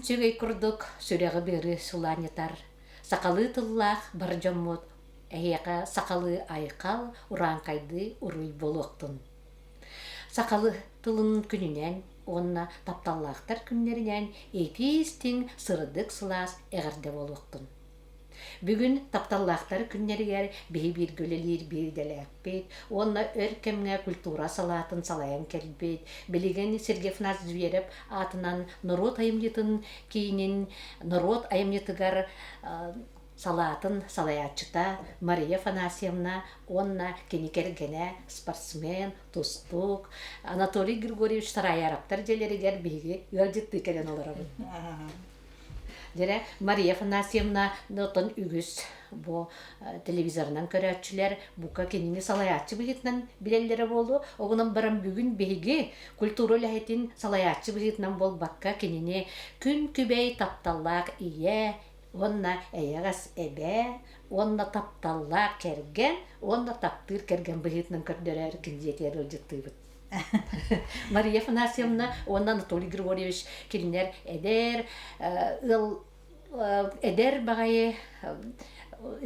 сүгэй курдук сүрэҕи-быары сылаанньытар сахалыы тыллаах бар дьоммут эһиэхэ сахалыы айхал, урааҥхайдыы уруй буолуохтун. Сахалыы тылын күнүнэн уонна тапталлаахтар күннэринэн итии-истиҥ сырдык сылаас эҕэрдэ буолуохтун. Бүгүн тапталлаахтар күннэригэр биһи бииргэ үлэлиир биир идэлээхпит уонна өр кэмҥэ культура салаатын салайан кэлбит, билигин Сергей Афанасьевич Зверев аатынан норуот айымньытын киинин норуот айымньытыгар салаатын салайааччыта Мария Афанасьевна уонна кини кэргэнэ спортсмен, тустуук Анатолий Григорьевич Сарайаровтар дьиэлэригэр биһиги ыалдьыттыы кэлэн олоробут. Дьэрэ Мария Афанасьевна оттон үгүс бу телевизорынан көрөөччүлэр бука кинини салайааччы быһыытынан билэллэрэ буолуо. Оҕунан баран бүгүн биһиги культура үлэһитин салайааччы быһыытынан буолбакка кинини күн күбэй тапталлаах ийэ уонна эйэҕэс эбээ уонна тапталлаах кэргэн уонна таптыыр кэргэн быһыытынан көрдөрөр дьиэтигэр ыалдьыттыыбыт. Мария Афанасьевна уонна Анатолий Григорьевич кинилэр эдэр ыал эдэр баҕайы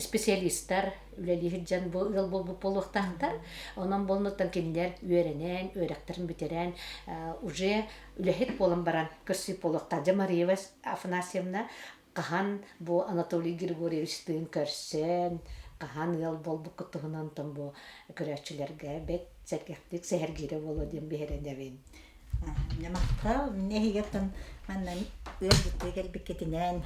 специалистар үлэлии сылдьан бу ыал буолбут буолуохтаахтар. Онон буолнуттан кинилэр үөрэнэн, үөрэхтэрин бүтэрэн уже үлэһит буолан баран көрсүү буолуохтаах. Дьэ Мария Афанасьевна хаһан бу Анатолий Григорьевичтыын көрсөн, хаһан ыал буолбуккут туһунан онтон бу көрөөччүлэргэ бэрт сэргэхтик сэһэргиирэ буолуо диэн биһирэнэбин. Махтал, эһигиттэн манна ыалдьыттыы кэлбиккитинэн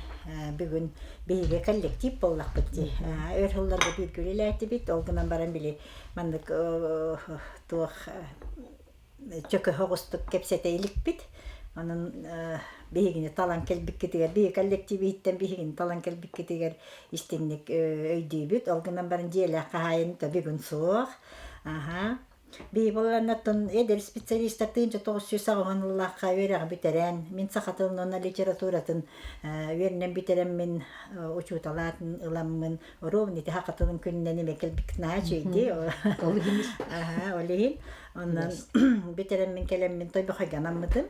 бүгүн биһиги коллектив буоллахпыт дии. Өр сылларга бииргэ үлэлээтибит, ол гынан баран били маннык туох чөкөһө оҕустук кэпсэтэ иликпит. Онон биһигини талан кэлбиккитигэр, биһиги коллективиһиттэн биһигини талан кэлбиккитигэр истиҥник өйдүүбүт. Ол гынан баран дьиэлээх хаһаайын да бүгүн суох. Аһа. Биһи буолланнартан эдэр специалистар 1980 ыллаахха үөрэҕи бүтэрэн, мин саха тылын уонна литературатын үөрэнэн бүтэрэммин учууталаатын ыламмын ровно ити саха тылын күнүнэн эмиэ кэлбиккит наһаа үчүгэйдии. Ол иһин. Аһа, ол иһин. Онон бүтэрэммин кэлэммин Тойбохойго анаммытым.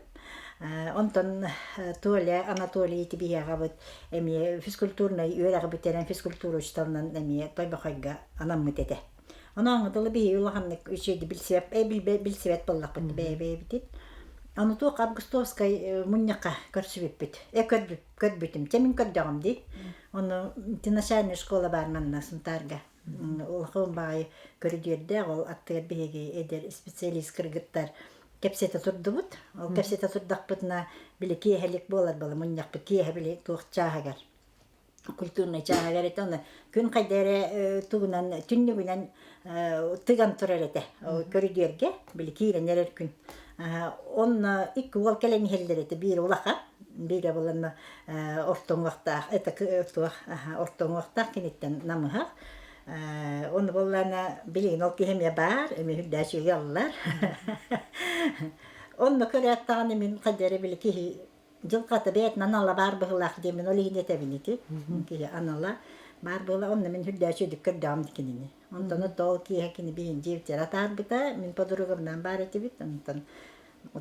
Онтон Толя Анатолий ити биһиэхэбит эмиэ физкультурнай үөрэҕи бүтэрэн физкультура учууталынан эмиэ Тойбохойго анаммыт этэ. Онон дылы биһиги улаханнык үчүгэйдик билсибэт, билсибэт буоллахпыт бэйэ-бэйэбитин. Аны туох Августовскай мунньахха көрсүбүппүт. Э көрбүтүм. Чэ мин көрдөҕүм дии. Ону ити начальная школа баар манна Сунтаарга. Улахан баҕайы көрүдүөрдээх ол аттыгар биһиги эдэр специалист кыргыттар кэпсэтэ турдубут. Ол кэпсэтэ турдахпытына били киэһэлик буолар буола мунньахпыт киэһэ били туох чааһыгар культурнай чааһыгар этэ оны күн хайда эрэ тугунан түннүгүнэн тыган турар этэ көрүдүөргэ били киирэн эрэр күн онно икки уол кэлэн иһэллэр этэ биир улахан биирэ буланна ортоҥуохтаах это туох ортоҥуохтаах киниттэн намыһах Оны буоллаана билигин ол киһи эмиэ баар, эмиэ үрдээч ыаллар. Онно көрөөт даҕаны мин хайда эрэ били киһи дьылҕата бэйэтин анала баар быһыылаах диэммин ол иһин этэбин ити. Киһи анала баар буола онно мин үрдээч өйдүк көрдөҕүм кинини. Онтон ол киэһэ кини биһин дьиэбитигэр атаарбыта, мин подругабынаан баар этибит. Онтон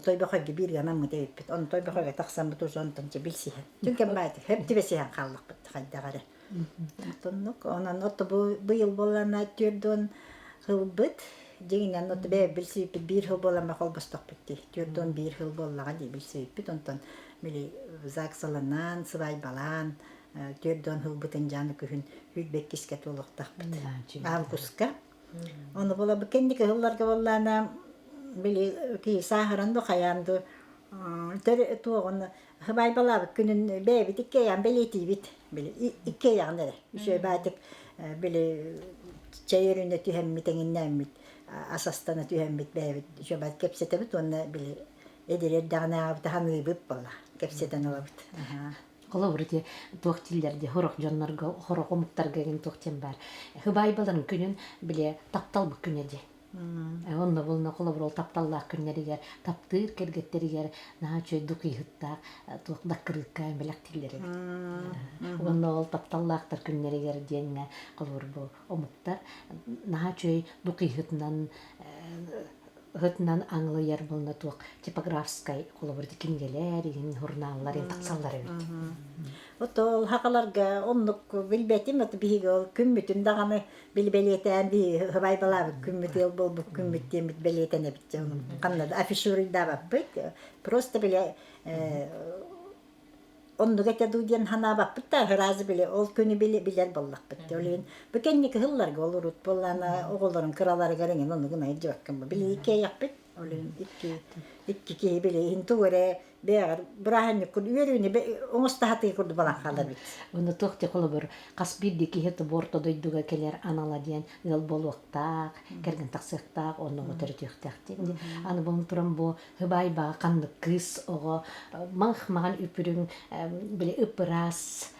Тойбохойго бииргэ анаммыт эбиппит. Онно Тойбохойго тахсаммыт уже онтон чэ билсиһэн. Түҥкэн баайты хөп түбэсиһэн хааллахпыт хайдах эрэ. Оннук. Онон отто бу быйыл буоллана 40 сылбыт. Дьиҥинэн отто бэйэ билсибиппит биир сыл буолан холбостохпут дии. 41 сыл буоллаҕа дии билсибиппит. Онтон били ЗАГСаланан, сыбаайбалаан 40 сылбытын дьааны күһүн 22-скэ туолуохтаахпыт. Августка. Ону була бу кэнники сылларга буоллаана били киһи сааһыран ду хайаан ду туоҕун сыбаайбалаабыт күнүн бэйэбит иккиэйэҕин бэлиэтиибит били иккиэйэҕин эрэ үчүгэй баатык били чэй өрүнэ түһэммит эҥиннээммит ас астана түһэммит бэйэбит үчүгэй баатык кэпсэтэбит уонна били эдэр эрдэҕинээҕибит аһаныыбыт буолла кэпсэтэн ылабыт Холобур ити туох дииллэр дии сорох дьоннорго, сорох омуктарга игин туох диэн баар. Һыбаайбаларын күнүн били тапталбыт күнэ дии. Онно булна холобур ол тапталлаах күннэригэр, таптыыр кэргэттэригэр наһаа үчүгэй дукиһыттаах туох даккырыыкка бэлэхтииллэр эбит. Уонна ол тапталлаахтар күннэригэр диэҥҥэ холобур бу омуктар наһаа үчүгэй дукиһытынан. Ыһытынан аҥылыйар буолна туох типографскай холобур кинигэлэр иһин журналлар иһин тахсаллар эбит. Отол хакаларга оннук билбэтим от биһиги ол күммүтүн даҕаны били бэлиэтээн биһи хыбайбалаабыт күммүт ыал буолбут күммүт диэммит бэлиэтэнэбит ханна да афишируйдаабаппыт просто били оннук этэ дуу диэн санаабаппыт да ыраазы били ол күнү били билэр буоллахпыт ол иһин бу кэнники сылларга ол урут буоллаана оҕолорун кыраларыгар эҥин оннугун айдьыбаккын били иккиэйэхпит ол иһин икки икки киһи били иһин тугу эрэ бэйэҕэр бырааһынньыккын үөрүүнү оҥостаһатыы курдук балан хаалар эбит. Уонна туох дии холобур хас биирдии киһи орто дойдуга кэлэр анала диэн ыал буолуохтаах, кэргэн тахсыахтаах, онно оҕо төрөтүөхтээх диэн. Аны буолан туран бу һыбаайбаҕа ханнык кыыс оҕо мах-маҕан үпүрүҥ били ып-ыраас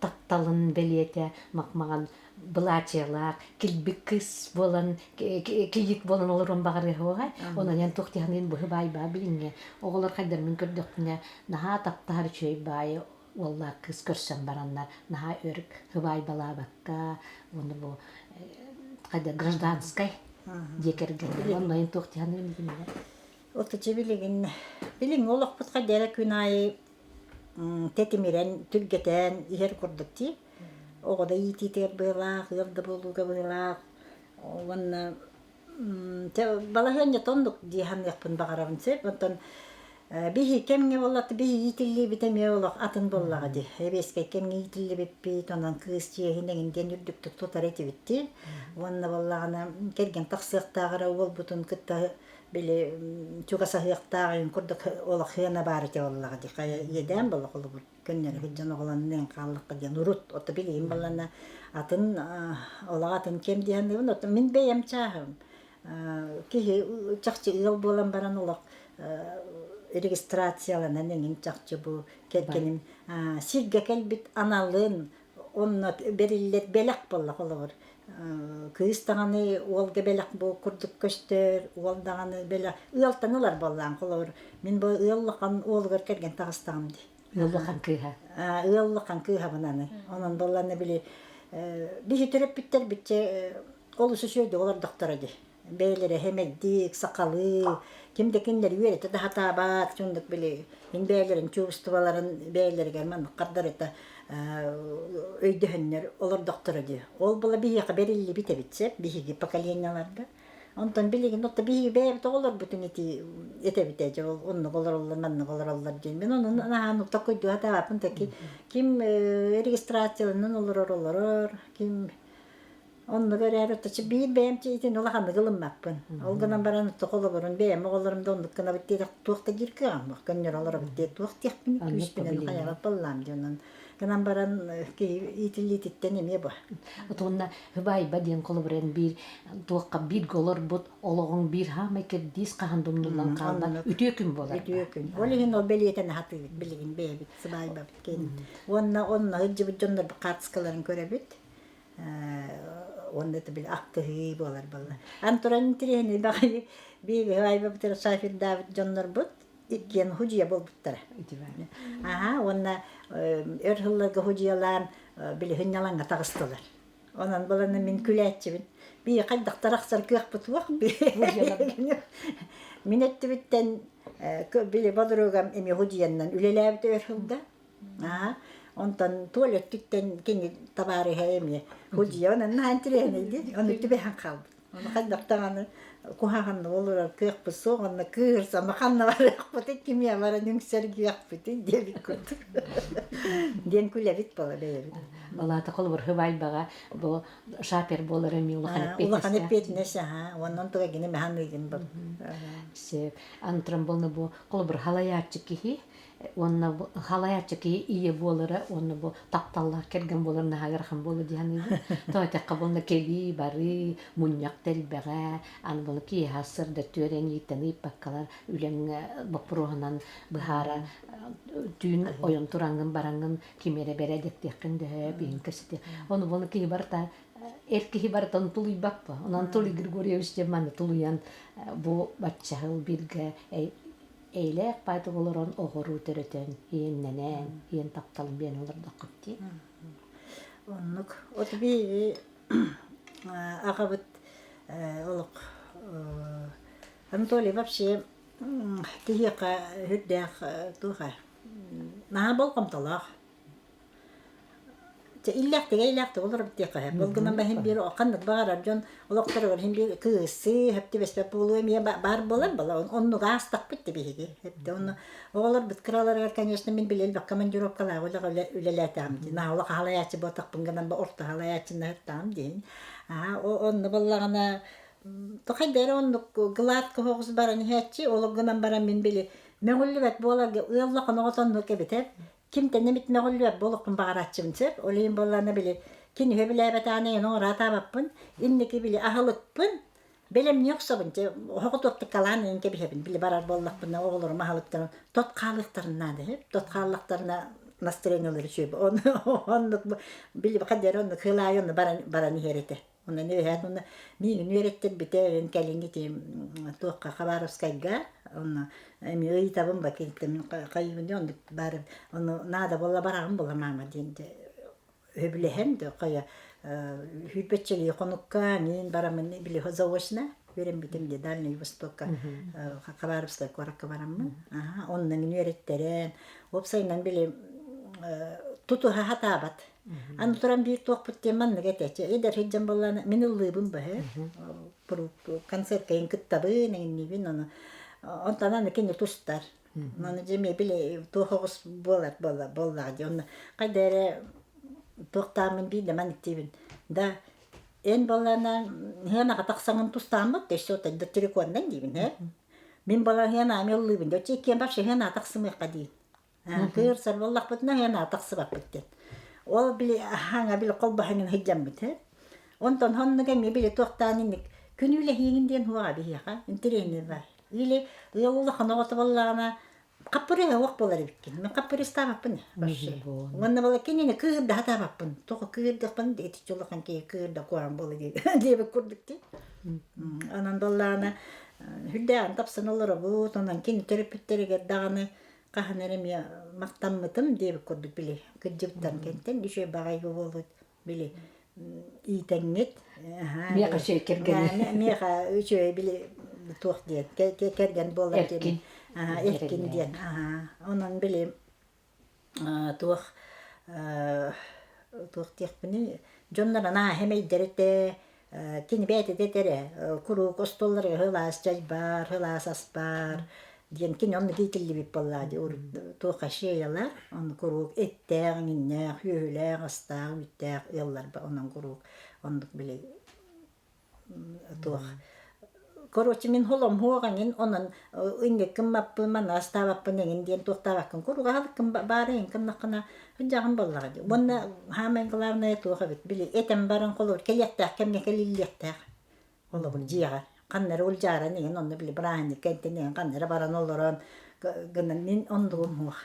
тапталын бэлиэтэ мах-маҕан былаачыйалаах килбик кыыс буолан кийиит буолан олоруон баҕарыаһыаҕай онон эн туох диэхиниин быһы баайбаа билиҥҥэ оҕолор хайдармын көрдөхпүнэ наһаа таптаһар үчүгэй баайы уоллаах кыыс көрсөн бараннар наһаа өр һыбаайбалаабакка уонна бу хайда гражданскай дьиэ кэргэн онно эн туох диэхиниин билиҥҥэ Отуча билигин билиҥҥи олохпут хайда эрэ күн аайы тэтимирэн, түргэтээн иһэр курдук дии. Оҕо да иитиитигэр быһыылаах, ыал да буолууга быһыылаах. Уонна чэ балаһыанньата оннук дии саныахпын баҕарабын сөп. Онтон биһи кэмҥэ буоллата биһи иитиллиибит эмиэ олох атын буоллаҕа дии. Эбиэскэй кэмҥэ иитиллибиппит, онон кыыс чиэһин эҥин диэн үрдүктүк тутар этибит дии. Уонна буоллаҕына кэргэн тахсыахтааҕар эрэ уолбутун кытта били чугасаһыахтаах курдук олох сыана баар этэ буоллаҕа дии хайа иэдээн буолла холобур көннөрү сылдьан оҕолоннуон хааллахха диэн урут ото билигин буоллана атын олох атын кэм дии саныыбын ото мин бэйэм чааһым киһи чахчы ыал буолан баран олох регистрацияланан эҥин чахчы бу кэргэним сиргэ кэлбит аналын Онно бэриллэр бэлэх буолла холобур. Кыыс даҕаны уолга бэлэх бу курдук көстөр, уол даҕаны бэлэх ыалтан ылар буоллаан холобур. Мин бу ыал улахан уолугар кэргэн таҕыстаҕым дии. Ыал улахан кыыһа. Ыал улахан кыыһабын аны. Онон буоллаана били биһи төрөппүттэр биччэ олус үчүгэйдик олордохторо дии. Бэйэлэрэ сэмэйдик, сахалыы, ким да кинилэри үөрэтэ да сатаабат, соннук били мин бэйэлэрин чувстволарын бэйэлэригэр маннык хардарыта өйдөһөннөр олордохторо дии. Ол була биһиэхэ бэриллибит эбит сөп, биһиги поколениеларга. Онтон билигин отто биһиги бэйэбит оҕолорбутун ити этэбит ээ, дьэ ол оннук олороллор, маннык олороллор диэн. Мин ону наһаа токуйдуу сатаабаппын да ким регистрацияланан олорор олорор, ким Оннук эрээри отточу биир бэйэм чиитин улаханнык ылыммаппын. Ол гынан баран отто холобурун бэйэм оҕолорум да оннук гынабыт диэтэх туох да диир кыаҕым көннөрө олоробут диye туох диэхпин күүспүнэн хайаҕа баллаам дьонун гынан баран киһи иитиллиититтэн эмиэ бу. Отуонна һыбайба диэн холобурун биир туохха бииргэ олорбут олоҕуҥ биир хаамай кэрдиис хаһан думнуллан хаалбат үтүө күн буолар. Үтүө күн. Ол иһин ол бэлиэтэн аһатыыбыт билигин бэйэбит сыбаайбабыт кэннин. Уонна онно сылдьыбыт дьоннорбут хаартыскаларын көрөбүт. Уонна это били ахтыһыы буолар буолла. Антуран интириэһинэй баҕайы биир айбабытыгар шафердаабыт дьоннорбут иккиэн худьуйа буолбуттара. Аха уонна өр сылларга худьуйалаан били сынньалаҥҥа таҕыстылар. Онон буланы мин күлээччибин. Бии хайдахтар ахсар кыахпыт суох Мин өттүбүттэн били подругам эмиэ худьуйаннан үлэлээбит өр сылда. Аа, онтон туол өттүттэн кини табаарыһа эмиэ худьуйа онон наһаа интириэһинэйдии ону түбэһэн хаалбыт. Ону хайдах даҕаны куһаҕанна олорор кыахпыт суох, онно кыыһырсама ханна барыахпытый, кимиэ баран үҥсэргиэхпитий диэбит курдук. Диэн күлэбит буола бэйэбит. Ол аата холобур һыбайбаҕа бу шапер буолар эмиэ улахан Улахан эппиэтинэс аха, онон туга гини механыгын был. Сөп. Антыран болна бу холобур халайааччы киһи уонна халайааччы киһи ийэ буолара уонна бу тапталлаах кэргэн буолар наһаа ыарахан буолуо дии саныыбын. Тоҕо эттэххэ буолла кэлии барыы, мунньах да элбэҕэ, аны буолла киэһэ сырда түөрэн ииттэн ыыппаккалар үлэҥ боппуруоһунан быһаара түүн ойон тураҥҥын бараҥҥын кими эрэ бэрээдэктиэххин дөһө биһин кэсити. Ону буолла киһи барыта эр киһи барытын тулуйбаппа. Онон Анатолий Григорьевич диэн манна тулуйан бу баччаһыл бииргэ Эйлээх баайдык олорон оҕоруу төрөтөн, ийэннэнэн, ийэн тапталын биэрэн олордоххут дии. Оннук. От биһиги аҕабыт олох Анатолий вообще киһиэхэ үрдээх туох ээ наһаа болҕомтолоох. Чэ иллээхтик эйэлээхтик олоробут диэххэ сөп. Ол гынан баран иһин биир ханнык баҕарар дьон олохторугар иһин биир кыыһырсыы, сөп түбэспэт буолуу эмиэ баар буолар буолла. Оннук аастахпыт да биһиги. Сөптө онно оҕолорбут кыраларыгар, конечно, мин били элбэх командировкалаах үлэҕэ үлэлээтэҕим дии. Наһаа улахан халайааччы буотахпын гынан ба орто халайааччыннаһыттаҕым диин. Аа онно буоллаҕына Хайда эрэ оннук гладко соҕус баран иһээччи, ол гынан баран мин били мөҕүллүбэт буоларга ыалла хоноҕос оннук эбитэ. Кимтэн эмит мөҕүллүбэт буолуохпун баҕарааччыбын сөп. Ол иһин буоллаҕына били кини сөбүлээбэтэҕинэ эн оҥораатаабаппын, инники били аһылыкпын бэлэмнии охсобун. Дьэ оһоҕу туохтуккалаан иһин кэбиһэбин. Били барар буоллахпына оҕолорум аһылыктарын тот хаалыахтарын наада үһү. Тот хааллахтарына настроениелара үчүгэй. Оннук били хайда эрэ оннук сыл аайы онно баран баран иһэр этэ. Онон үөһээн уонна миигин үөрэттэрбитэ эбин кэлин ити туохха Хабаровскайга онно эмиэ ыйытабын ба мин хайыыбын дии оннук баар ону наада буолла бараҕын буолла маама диэн сөбүлэһэн хайа сүүрбэччэлии хонукка мин бараммын били заочно үөрэммитим дии Дальний Востокка Хабаровскай куоракка бараммын онно мин үөрэттэрэн уопсайынан били тутуһа сатаабат. Аны туран биир туохпут диэн маннык этээччи. Эдэр сылдьан буоллаҕына мин ыллыыбын баһы. Концерткайын кыттабын, эҥинниибин ону. Онтон аны кини тустар. Ону дьэ эмиэ били туох оҕус буолар буолла буоллаҕа дии. Онно хайда эрэ туохтааммын биирдэ маннык диибин. Да эн буоллаҕына сыанаҕа тахсаҥын тустааммыт да өссө да триконнан диибин ээ. Мин буоллаҕына сыанаҕа эмиэ ыллыыбын да оччо иккиэн вообще сыанаҕа тахсымыахха диин. Кыырсар буоллахпытына аһыан тахсыбаппыт диэн. Ол били аһаҥа били холбоһоҥун сылдьаммыт һэ. Онтон оннук эмиэ били туохтаан инник күнүүлэһиигин диэн хуоҕа биһиэхэ интэриэһинэй баар. Или ыал улахан оҕото буоллаҕына хаппырыыһа уох буолар эбиккин. Мин хаппырыыстаабаппын вообще. Уонна буола кинини кыырда сатаабаппын. Тоҕо кыырдахпын итиччэ улахан киһи кыырда куһаҕан буола диэбит курдук дии. Онон буоллаҕына үрдээҕин тапсан олоробут, онон кини төрөппүттэригэр даҕаны хаһан эрэ эмиэ махтаммытым диэбит курдук били кырдьыбыттан кэнтэн үчүгэй баҕайы буолбут били иитэҥҥит миэхэ үчүгэй кэргэни миэхэ үчүгэй били туох диэн кэргэн буолар диэн эркин диэн онон били туох туох диэхпиний дьоннор анаа эмэйдэр этэ кини бэйэтэ да этэрэ куруук остуолларыгар сылаас чай баар сылаас ас баар диэн кини оннук иитиллибит буоллаҕа дии урут туохха шеялар ону куруук эттээх иҥиннээх үөһүлээх астаах үүттээх ыалларба онон куруук оннук били туох короче мин холомһуох эҥин онон инник гыммаппын манна астаабаппын эҥин диэн туохтаабаккын куруук аһылыккын баар эҥин гыннаххына сылдьаҕын буоллаҕа дии уонна саамай главное туох эбит били этэн баран холобур кэлиэхтээх кэмҥэ кэлиллиэхтээх холобур дьиэҕэ ханна эрэ улдьааран иһин онно били бырааһынньыкка интэн иһин ханна эрэ баран олорон гынан мин оннугум суох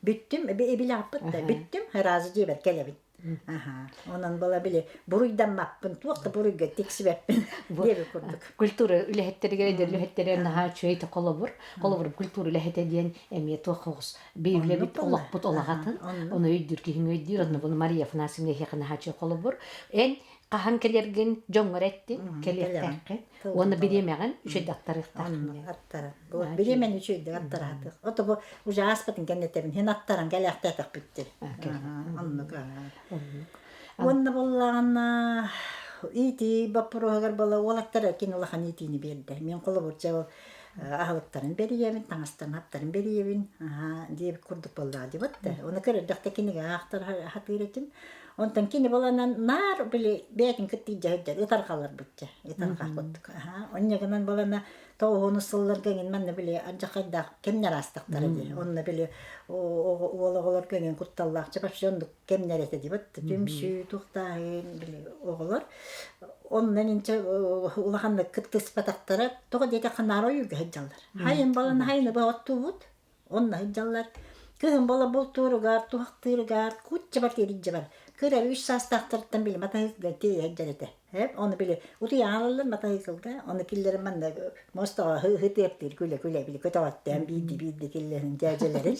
бүттүм эбилэхпит да бүттүм сразу дьиэбэр кэлэбин Аһаа, онон була били буруйдаммаппын, туох да буруйга тиксибэппин диэбит курдук. Культура үлэһиттэригэр эдэр үлэһиттэрэ наһаа үчүгэй холобур. Холобур культура үлэһитэ диэн эмиэ туох оҕус биһилэбит олохпут олаҕатын ону өйдүүр киһиҥ өйдүүр онно буну Мария Афанасьевна эһиэхэ наһаа үчүгэй холобур. Эн хаһан кэлэргин дьоҥҥор эттин, кэлиэхтээххин уонна бириэмэҕин үчүгэйдик аттарыахтааххын. Аттаран. Бириэмэни үчүгэйдик аттараатых. Ото бу уже ааспытын кэнниттэн хин аттаран кэлээхтээтэхпит Оннук. Уонна буоллаҕына иитии боппуруоһугар буола уолаттар кин улахан иитиини биэрдэ. Мин холобурча ол аһылыктарын бэрийэбин, таҥастарын хаптарын бэрийэбин диэбит курдук буоллаҕа дибит да. Оны көрөрдөхтө кинигэ аахтар хатыыр этим. Онтон кини буоланан наар били бэйэтин кытта илдьэ сылдьар ытарҕаларбытча ытарҕа курдук. Онньа гынан буолана тоҕуһуонус сылларга эҥин манна били алдьархайдаах кэмнэр аастахтара дии. Онно били уол оҕолорго эҥин кутталлаах чэ вообще оннук кэмнэр этэ дии. Түмсүү, туохтааһын били оҕолор. Онно инчэ улаханнык кыттыспатахтара тоҕо диэтэххэ наара ойуурга сылдьаллар. Хайын балан хайыны оттуубут Онно сылдьаллар. Кыһын буола бултууругар, туһахтыырыгар, кучча бар тиэриддьэ бар. Кыра үс саастаахтарыттан били матаһыыкга тиэйэ сылдьар этэ. Эп, ону били утуйаҕа ылаллар матаһыыкылга, ону киллэрэн манна мостоҕо һы-һытыартыыр күлэ-күлэ били көтөҕөттөөн биирдии-биирдии киллэрин дьээдьэлэрин.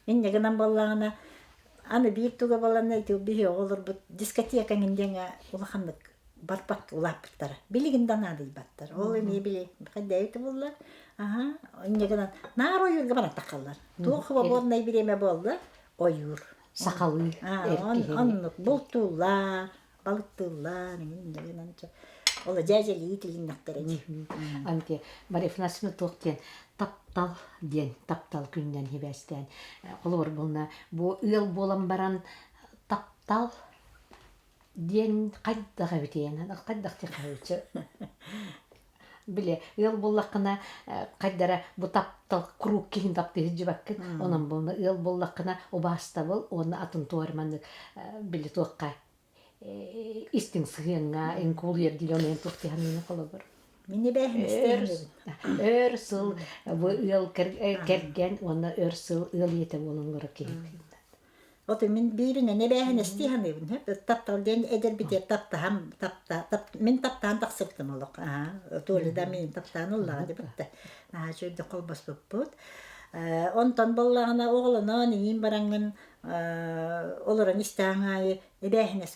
Инньэ гынан буоллаҕына, аны биир туга буоланна ити биһи оҕолорбут дискотека диэҥэ улаханнык. барбакка улааппыттара. Билигин да наадыйбаттар. Ол эмиэ били хайдайыты булла. Аха, инньэ гынан наар ойуурга баран тахаллар. Туох свободнай бириэмэ буолла? Ойуур. Сахалыы эр киһини. Оннук бултууллар, балыктыыллар, инньэ гынан ол дьээдьэлии тилиннэхтэрэ дии. Анти Мария Афанасьевна туох диэн таптал диэн таптал күнүнэн хибээстээн холобур буолна бу ыал буолан баран таптал диэн хайдах эбитийэн хайдах диэххэ били ыал буоллаххына хайдара бу таптал куруук киһин таптыы сылдьыбаккын онон буолна ыал буоллаххына убаастабыл уонна атын туох маннык били туохха истиҥ сыһыаҥҥа иҥкуулуйар диэн онон туох диэххэ холобур Мин эбээһинэстээх өр сыл бу ыал кэргэн уонна өр сыл ыал ийэтэ буолан олорор киһи Ото мин бииринэн эбээһинэстии саныыбын таптал диэн эдэрбитигэр таптаһан тапта мин таптаан тахсыбытым олох аа Толя да миин таптаан ыллаҕа дебитте наһаа үчүгэйдик холбоспуппут онтон буоллаҕына оҕолоноон иҥиин бараҥҥын олорон истэҕиҥ аайы эбээһинэс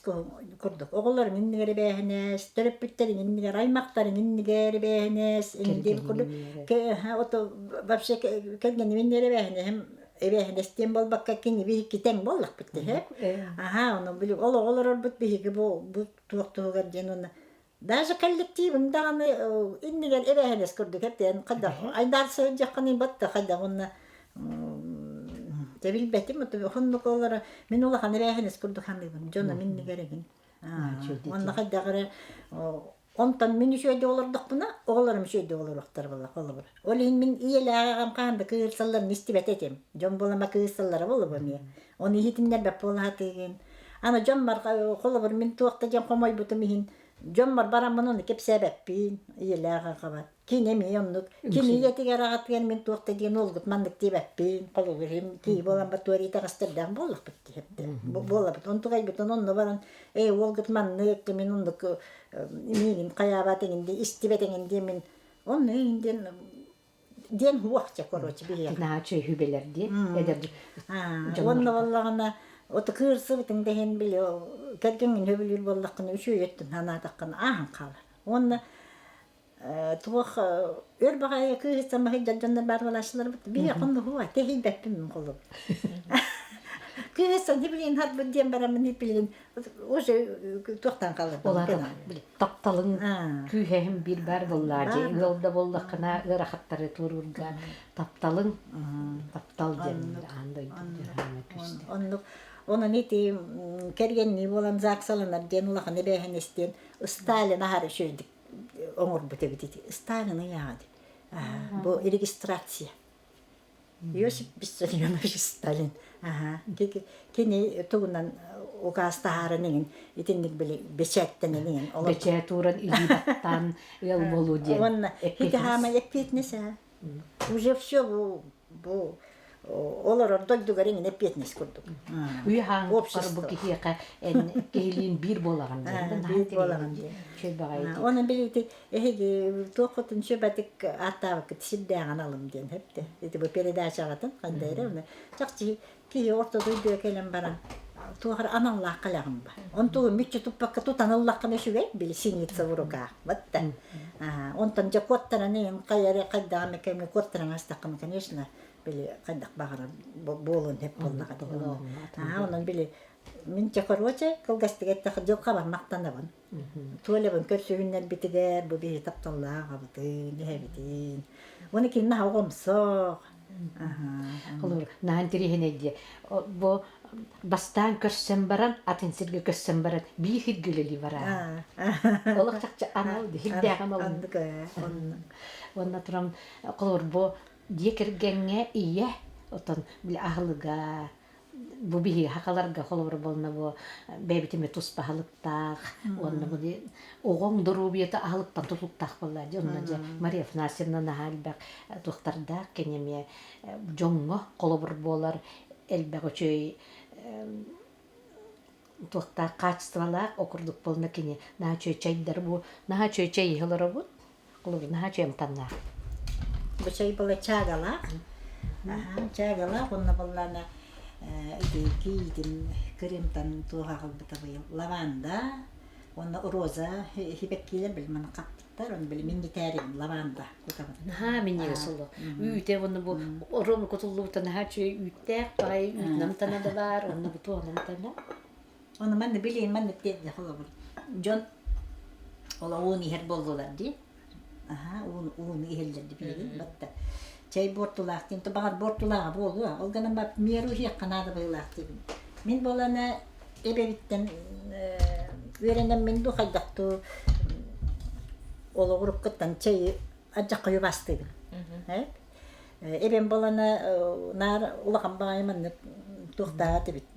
курдук оҕолорум иннигэр эбээһинэс төрөппүттэрин иннигэр аймахтарын иннигэр эбээһинэс диэн курдук ото вообще кэргэним иннигэр эбээһинэһим эбээһинэс диэн буолбакка кини биһикки тэҥ буоллахпыт дии аһаа ону били ол оҕолорорбут биһиги бу бу туох туһугар диэн уонна даже коллективым даҕаны иннигэр эбээһинэс курдук эппиэн хайдах айдаар сылдьаххыный батта хайдах уонна дьэ билбэтим оннук олоро мин улахан эбээһинэс курдук саныыбын дьонум иннигэр эбин уонна хайдах эрэ Онтон мин үчүгэйдик олордохпуна, оҕолорум үчүгэйдик олоруохтара буолла холобур. Ол иһин мин ийэлээх аҕам хаһан да кыырсалларын истибэт этим. Дьон буолама кыырсаллара буолуо эмиэ. Ону иһитиннэрбэт буола сатыыгын. Аны дьоммор холобур мин туох да дьон хомойбутум иһин дьоммор бараммын ону кэпсээбэппин ийэлээх аҕабар. Кини эмиэ оннук. Кини ийэтигэр аҕатыгар мин туох да диэн уолгут маннык диэбэппин. Холобур киһи буолан ба туор итэҕэстэрдээх буоллахпыт диэбит. Буолабыт. Онтугайбытын онно баран ээ уолгут маннык мин оннук миигин хайаабат эҥин дии истибэт эҥин диэн мин онно эҥин диэн диэн уохча короче биһиэхэ наһаа чөйүбэлэр дии эдэр уонна буоллаҕына от кыырсыбытыҥ да иһин били кэргэҥҥин сөбүлүүр буоллаххына үчүгэй өттүн санаатаххына ааһан хаалар уонна туох өр баҕайы кыыһыттан баһыйдар дьоннор баар буолааччыларбыт биһиэхэ оннуһуа тэһийбэппин мин холобур кыыһыттан билигин харбыт диэн бараммын билигин уже туохтан хаалар тапталыҥ күүһэһин биир баар буоллаа дьэ ыал да буоллаххына ыарахаттары туоруурга тапталыҥ таптал диэн аан дойду оннук онон ити кэргэннии буолан ЗАГСаланар диэн улахан эбээһинэс диэн Сталин аһары үчүгэйдик оҥорбут эбит ити Сталин ыйааҕа бу регистрация Иосиф Виссарионович Сталин кини тугунан укаастаһааран иҥин итинник били бэчээттэнэн иҥин бэчээт ууран илии баттаан ыал буолуу диэн уонна ити хаамай эппиэтинэс аа уже все бу бу олорор дойдугар иҥин эппиэтинэс курдук Үйэ хаан бу киһиэхэ эн киһилиин биир буолаҕын диэн биир буолаҕын диэн Онон били эһиги туоххутун сүбэтик ааттаабыккыт сирдээҕин алым диэн сөптө. Ити бу передачаҕытын ханна эрэ оны чахчы киһи орто дойдуга кэлэн баран туох эрэ аналлаах кэлэҕин ба. Онтугун мүччү туппакка тутан ыллаххына үчүгэй били синица в руках вот Онтон дьэ куоттаран иһин хайа эрэ хайдаҕа эмэ кэмҥэ куоттаран астаххына конечно били хайдах баҕарар буолуон сөп буоллаҕа онон били мин чэ короче кылгастык эттэххэ дьылҕабар махтанабын Туолябын көрсүһүннэрбитигэр бу биһи тапталлаах аҕабытын, эһэбитин. Уонна кинини наһаа оҕомсох. Холобур, наһаа интэриэһинэй дии. Бу бастаан көрсөн баран, атын сиргэ көссөн баран, биир сиргэ үлэлии бараа. Олох чахчы анал, сирдээх анал. Уонна туран, холобур, бу дьиэ кэргэҥҥэ ийэ, отон били аһылыга, бу биһиги сахаларга холобур буолна бу бэйэбит эмэ туспа аһылыктаах уонна бу оҕоҥ доруобуйата аһылыктан тутулуктаах буолла дьэ онно дьэ Мария Афанасьевна наһаа элбэх туохтардаах кини эмиэ дьоҥҥо холобур буолар элбэх үчүгэй туохтаах хаачыстыбалаах ол курдук буолна кини наһаа үчүгэй чайдар бу наһаа үчүгэй чэй иһэ олоробут Холобур, наһаа үчүгэй амтаннаах. Бу чэй была чаагалаах. Чаагалаах уонна буоллаана ити киитин Крымтан туох аҕалбыта быйыл лаванда. Уонна роза хибэккиилэр били маны хаппыттар, оны били минньитээрин лаванда кутабын. Наһаа минньигэс олох. Үүтэ уонна бу орон кутуллубута наһаа үчүгэй үүттээх баҕайы үүт намтана да баар, онно бу туох намтана. Оны манна билиэн манна тиэрдэ холобур. Дьон ол уун иһэр буоллулар дии. Аха, уун ууну иһэллэр дии билигин батта. Чэй буортулаах диэн, баҕар буортулааҕа буолуо. Ол гынан бар миэру иһиэххэ наада быһыылаах диибин. Мин буолана эбэбиттэн үөрэнэммин дуу хайдах дуу олоҕуруккуттан чэйи ардьахха убаастыыбын. Эбэм буолана наар улахан баҕайы маннык туохтааҕа этибит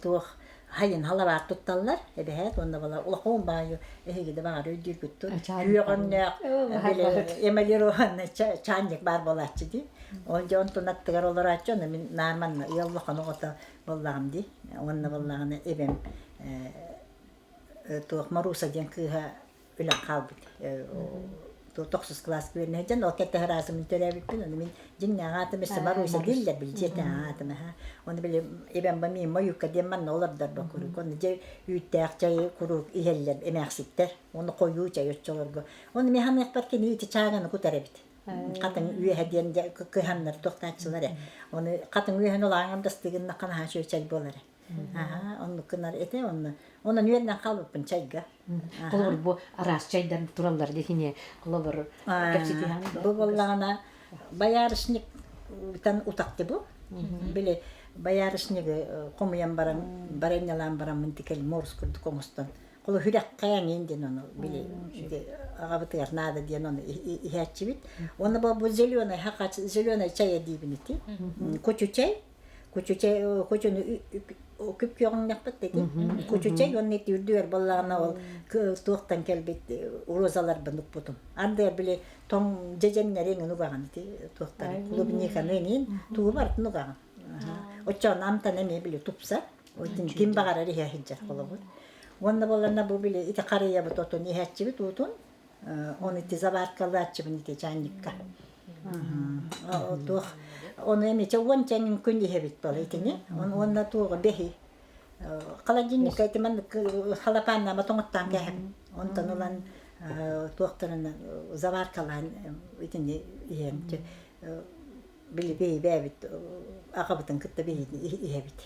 туох хайын халабаар тутталлар эбэһээт уонна бала улахан баайы эһиги да баҕар өйдүүргүт тут күөҕөҥнөөх били эмалированный чаанньык баар буолааччы дии ол дьэ онтун аттыгар олорооччу ону мин наар манна ыал улахан оҕото буоллаҕым дии уонна буоллаҕына эбэм туох Маруса диэн кыыһа үлэм хаалбыт тохсус кылааска үөрэнэ сылдьан ол кэтэ араасымын төрөөбүппүн ону мин дьиҥнээх аатым өссө Маруся дииллэр били дьиэтээҕи аатым аһа ону били эбэм миин Мойука диэн манна олордор бо куруук ону дьэ үүттээх чайы куруук иһэллэр эмээхситтэр ону хойуу чай оччолорго ону мин ханыахпар кини ити чааганы кутар эбит хатыҥ үөһэ диэн кыһаннар туохтааччылар ээ ону хатыҥ үөһэн улааҥҥар дастыгыннахха наһаа үчүгэй чай буолар Аһаа, оннук гынар этэ онно. Онон үөрэнэн хаалбыппын чайга. Холобур, бу араас чайдар тураллар дихине холобур кэпсэтиһэн Бу буоллаҕына боярышниктан утахты бу. Били боярышнигы хомуйан баран баранньалаан бараммын тикэл морс курдук оҥостон холу хүрэххэ диэн ону били аҕабытыгар наада диэн ону иһээччибит. Уонна бу зеленый хакач зеленый чай диибин ити. Кучу чай Кучучай кучуну күп-күөҕүҥнэхпит ити. Кучучай уонна ити үрдүгэр буоллаҕына ол туохтан кэлбит розаларбын укпутум. Ардыгар били тоҥ дьэдьэннэри эҥин угаҕын ити туохтары клубниканы эҥин тугу барытын угаҕын. Оччоҕуна амтана эмиэ били тупсар. Ким баҕарар иһэ сылдьар холобур. Уонна буоллаҕына бу били ити харыйабыт отун иһээччибит уутун Оны ити заваркалааччыбын ити чаанньыкка. Туох ону эмичэ уон чэҥин күн иһэбит буола итини. Уонна туоҕу бэһи холодильникка ити маннык халапааннаама тоҥоттоон кээһэбин. Онтон ылан туохтарына заваркалаан итини иһэм. Били бэйбээбит аҕабытын кытта биһиги иһэбит.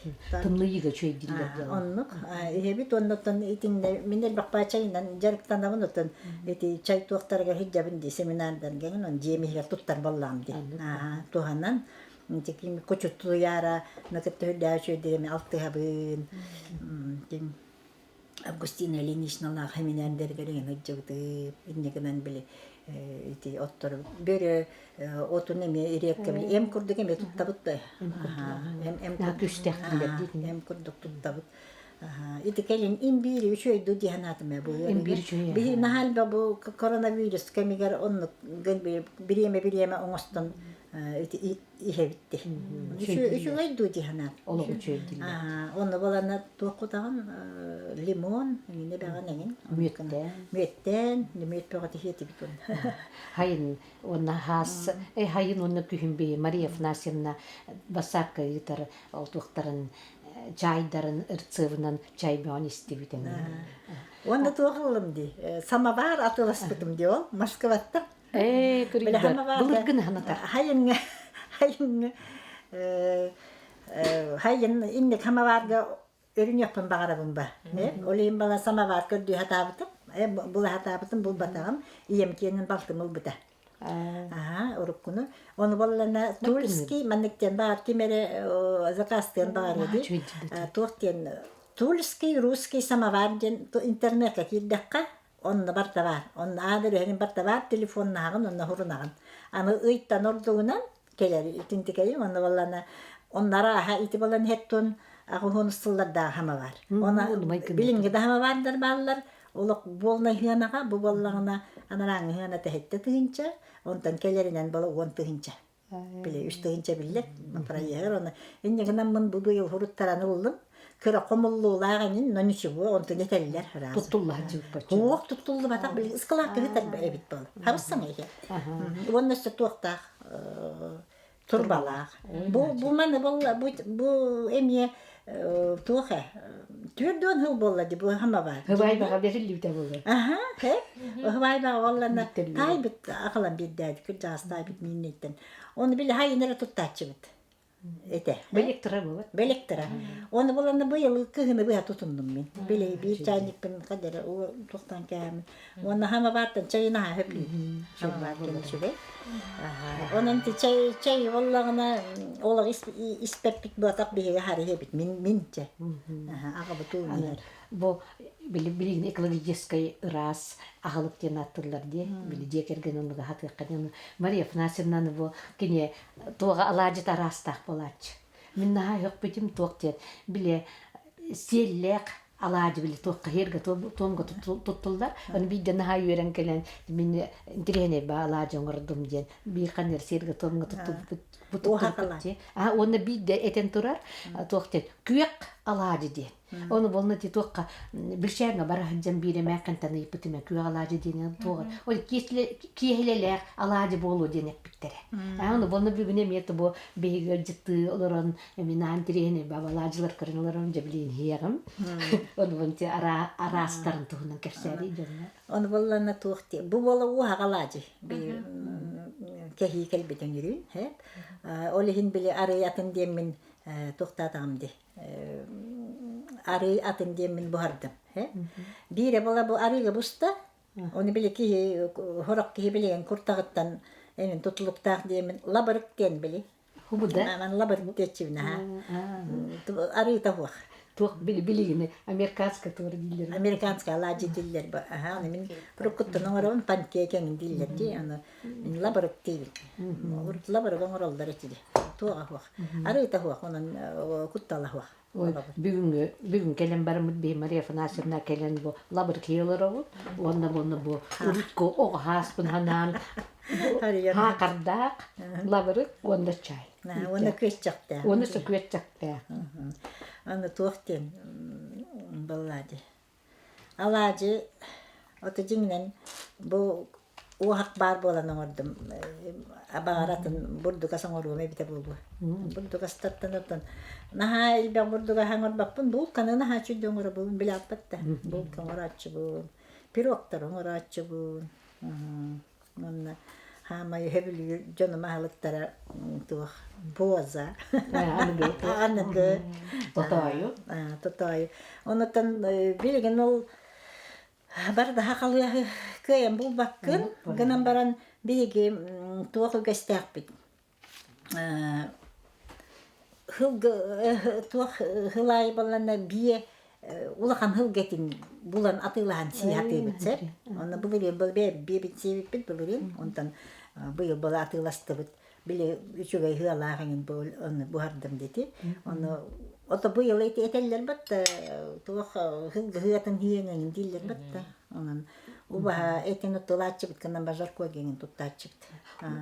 Тымныйыыга үчүгэйдииллэр Оннук иһэбит уонна оттон итиннэ мин элбэх чайынан дьарыктанабын оттон ити чай туохтарыгар сылдьабын дии семинардарга он дьиэм иһигэр туттар буоллаҕым дии. Туһанан ити кучуттуйаара кытта үрдээ үчүгэйдик алтыһабын Августина Ильиничналаах семинардэригэр эҥин сылдьыбытым. Инньэ гынан били ити оттору бөрө отун эмиэ ириэккэ били эм курдук эмиэ туттабыт да. Эм эм күүстээх эм курдук туттабыт. Ити кэлин имбиири үчүгэй дуу дии санаатым ээ бу. Имбиир үчүгэй. Биһи наһаа элбэх бу коронавирус кэмигэр оннук бириэмэ-бириэмэ оҥостон ити иһэбит Үчүгэй дуу дии санаат. Олох үчүгэй дииллэр. Онно балана туох кутаҕын лимон, эҥин эбэҕин эҥин. Мүөттээн. Мүөттээн, мүөт бөҕө тиһиэтибит уонна. Хайын уонна хаас, э хайын уонна күһүн би Мария Афанасьевна бассаапка ыытар ол туохтарын чайдарын ырцыыбынан чай бөҕөн истибит эҥин. Уонна туох ыллым дии? Самовар атыыласпытым дии ол Москваттан. Ээ, көрүйдэр. Былыргыны санатар. Хайыҥҥа, хайыҥҥа, хайын инник самоварга өрүнүөхпүн баҕарабын ба. Ол иһин бала самовар көрдүү сатаабытым, була сатаабытым, булбатаҕым. Ийэм киэнин балтым ылбыта. Аха, уруккуну. Ону боллана Тульский маннык диэн баар ким эрэ заказтыан баҕар ди. Туох диэн Тульский русский самовар диэн интернетка киирдэххэ Онно барда баар. Онно аан өрүһүн барда баар, телефоннаһаҕын, онно сурунаҕын. Аны ыйтан ордугунан кэлэр итинтикэйим, онно буоллаҕына онно арааһа ити буолан иһэттун аҕыһуон сыллардаах хама бар. Она билиҥҥи да хамабаардар бааллар. Олох буолнай хыанаҕа бу буоллаҕына анарааҥҥы хыана тэһиттэ тыһыынча, онтон кэлэринэн буола уон тыһыынча. Били үс тыһыынча биллэр проеһыгар оны инньэ гынаммын бу быйыл хуруттаран ыллым. Кыра хомуллуулаах энин, но ничего, онтун этэллэр сразу. Туттулла сылдьыбыт Суох туттуллубатах били ыскылаакка ыытар эбит буол. Харыссаҥа иһэ. Уонна өссө туохтаах турбалаах. Бу бу маны бу бу эмиэ Туох ээ 40 сыл буолла дии бу хамабаар. Һыбайбаҕа бэриллибитэ буолуо. Аха, хэ. Һыбайбаҕа буолланна таайбыт акылан биэрдээди кырдьаҕас таайбыт миинниттэн. Оны били хайын эрэ туттааччыбыт этэ. Бэликтара буолар. Бэликтара. Оны буланна быйыл кыһыны быһа тутуннум мин. Били биир чайникпын хадара туохтан кээмин. Уонна хамабаартан чайын аһа хөплүүн. Хамабаар кэлин сүбэй. Онон ти чай чай боллаҕына олох испэппит буотах биһиги харыһыабит мин мин чэ. Аҕабыт ууннар. Бу били билигин экологическай ыраас аһылык диэн ааттыыллар дии. Били дьиэ кэргэн оннуга хатыахха диэн. Мария Афанасьевнаны бу кини туоҕа алаадьыта араастаах буолааччы. Мин наһаа өһөхпүтүм туох диэн били сиэллээх алаадьы били туохха иһэргэ туомга туттуллар. Аны биирдэ наһаа үөрэн кэлэн мин интириэһинэй ба алаадьы оҥордум диэн биир ханнар сиэргэ туомга туттубут туттубут А уонна биирдэ этэн турар туох диэн күөх алаадьы диэн. Ону болна ти туохха билшээҥҥэ бара сылдьан биир эмээххинтэн ыйыппытым күөх алаадьы диэн туоҕа ол киэһилэлээх алаадьы буолуо диэн эппиттэрэ. Ону болна бүгүн эмиэ бу биһиги ыалдьыттыы олорон минаан тириэһини бабалаадьылар көрөн олорон дьэ билин иһиэҕим. Ону бу араастарын туһунан кэпсээри дьонно. Ону боллана туох бу буола уоһаҕа алаадьы кэһии кэлбитин үрүн ол иһин били арый атын диэммин туохтаатаҕым дии арыы атын диэммин буһардым. Биирэ буола бу арыыга буста. Оны били киһи хорох киһи билигин куртаҕыттан эҥин тутулуктаах диэммин лабырык диэн били. Хубуда. Ман лабырык диэччибин аха. Арыыта хуох. Туох били билигини американская туор дииллэр. Американская алаадьы дииллэр бу. Аха, аны мин уруккуттан оҥоробун панкейк эҥин дииллэр дии. Аны мин лабырык диибин. Урут лабырык оҥороллор этили. Туоҕа хуох. Арыыта хуох, онон куттала хуох. Бүгүҥҥү бүгүн кэлэн бараммыт биһи Мария Афанасьевна кэлэн бу лабыркыы олоробут уонна буонна бу урукку оҕо ааспын ханаан хаакардаах лабырык уонна чай. Уонна күөччэхтээх. Уонна күөччэхтээх. Аны туох диэн баллади. Алаадьы ото дьиҥинэн бу уоһах баар буолан оҥордум. Баҕар атын бурдук ас оҥоруом эбитэ буолуо. Бурдук астартан оттон наһаа элбэх бурдук аһы оҥорбоппун. Булканы наһаа үчүгэй оҥоробун билээппэт да. Булка оҥорооччубун, пирогтары оҥорооччубун. Уонна хаамай сөбүлүүр дьонум аһылыктара туох буоза аныгы тотоойу тотоойу онуттан билигин ол бардаха халыаһы кыайан булбаккын гынан баран биһиги туох үгэстээхпит туох хылаайы буолланна биэ улахан хылга этин булан атыылаһан сии сатыыбыт сэр. Онно былырыын был биэбит сиэбиппит былырыын. Онтон быйыл была атыыластыбыт. Били үчүгэй ыалаах эҥин ону буһардым дети. Ону ото быйыл эти этэллэр батта туох хылга хыатын хиэн эҥин дииллэр батта. Онон убаһа этин оттулааччыбыт гынан бажаркой геңин туттааччыбыт.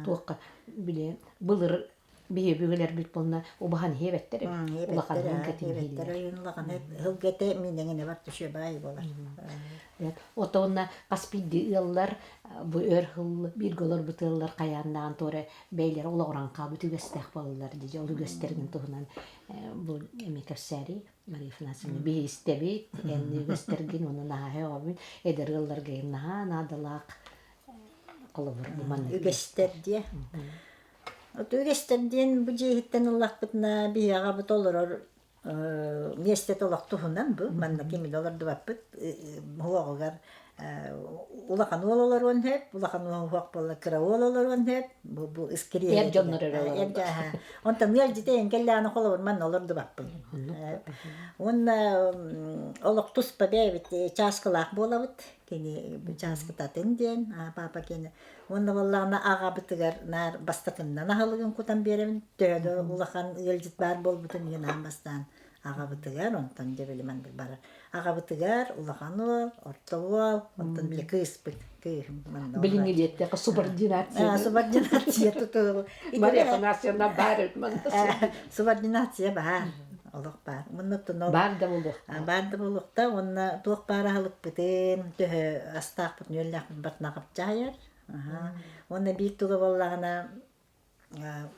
Туохха били былыр биһи бүгүлэрбит буолна убаһан иһиэбэттэр эбит. Улахан хылгатын иһииллэр. Улахан хылгата минэҥинэ бар түшө баай болар. Отонна хас биирдии ыаллар бу өр хыл бииргэ олорбут ыаллар хайааннаан туора бэйлэрэ олоҕуран хаалбыт үгэстээх буолаллар дии. Ол үгэстэрин туһунан бу эми кэпсээри Мария Афанасьевна биһи истэбит, эн үгэстэргин уонна наһаа өҕөбүн эдэр ыалларга наһаа наадалаах холобур бу маннык үгэстэр диэ. От үгэстэр диэн бу дьиэһиттэн ыллахпытына биһи аҕабыт олорор миэстэтэ олох туһунан бу манна ким да олордубаппыт уһуоҕугар улахан уол олоруон сөп улахан уһуох буолла кыра уол олоруон сөп бу бу эр дьоннор эрэ олороллор онтон ыалдьыта эҥкэллээҕинэ холобур манна олордубаппын уонна олох туспа бэйэбит чааскылаах буолабыт кини чааскытатын диэн папа кини уонна буоллаҕына аҕабытыгар наар бастакыннан аһылыгын кутан биэрэбин төһө да улахан ыалдьыт баар буолбутун иһин аан бастаан аҕабытыгар онтон дьэ били маннык барар аҕабытыгар улахан уол орто уол онтон били кыыспыт кыыһым манна билиҥҥи диэттэххэ субординация субординация тутул Мария Афанасьевна баар эбит манна субординация баар олох баар мунна баар да буолуохтаах баар да буолуохтаах уонна туох баар аһылыкпытын төһө астаахпыт нүөллээхпит барытын аҕапчаайар уонна биир туга буоллаҕына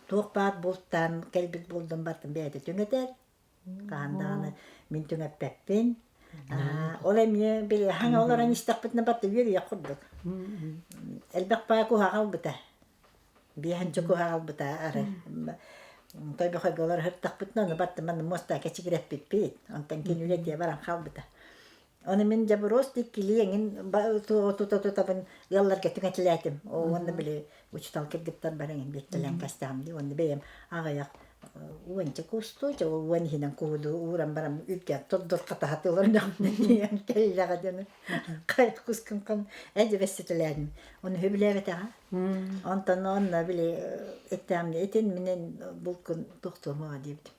туох баар бултаан кэлбит булдун барытын бэйэтэ түҥэтэр. Хаһан даҕаны мин түҥэппэппин. Ол эмиэ били хаҥа олорон истэхпитинэ барыта үөрүйэх курдук. Элбэх баай куһаҕалбыта. Биэһэнчэ куһаҕалбыта арай. Тойбохойго олоро сырыттахпытына ону баттыман муостаа кэчигирэппиппит. Онтон кини үлэтиэ баран хаалбыта. Ону мин дьобуруос иккилии эҥин тута-тутабын ыалларга түҥэтилээтим. Уонна били учуутал кыргыттар бары эҥин биэртэлээн кэстэҕим дии. Уонна бэйэм аҕыйах уонча куустуу, дьэ ол уон иһинэн кууду ууран баран үргээн тордор хатаһатыылар тиийэн кэллэҕэ диэн хайа кускун эдьэбэсситэлээтим. Ону сөбүлээбэтэҕэ. Онтон онно били эттэҕим итин минен булкун тохтуомуға диэбитим.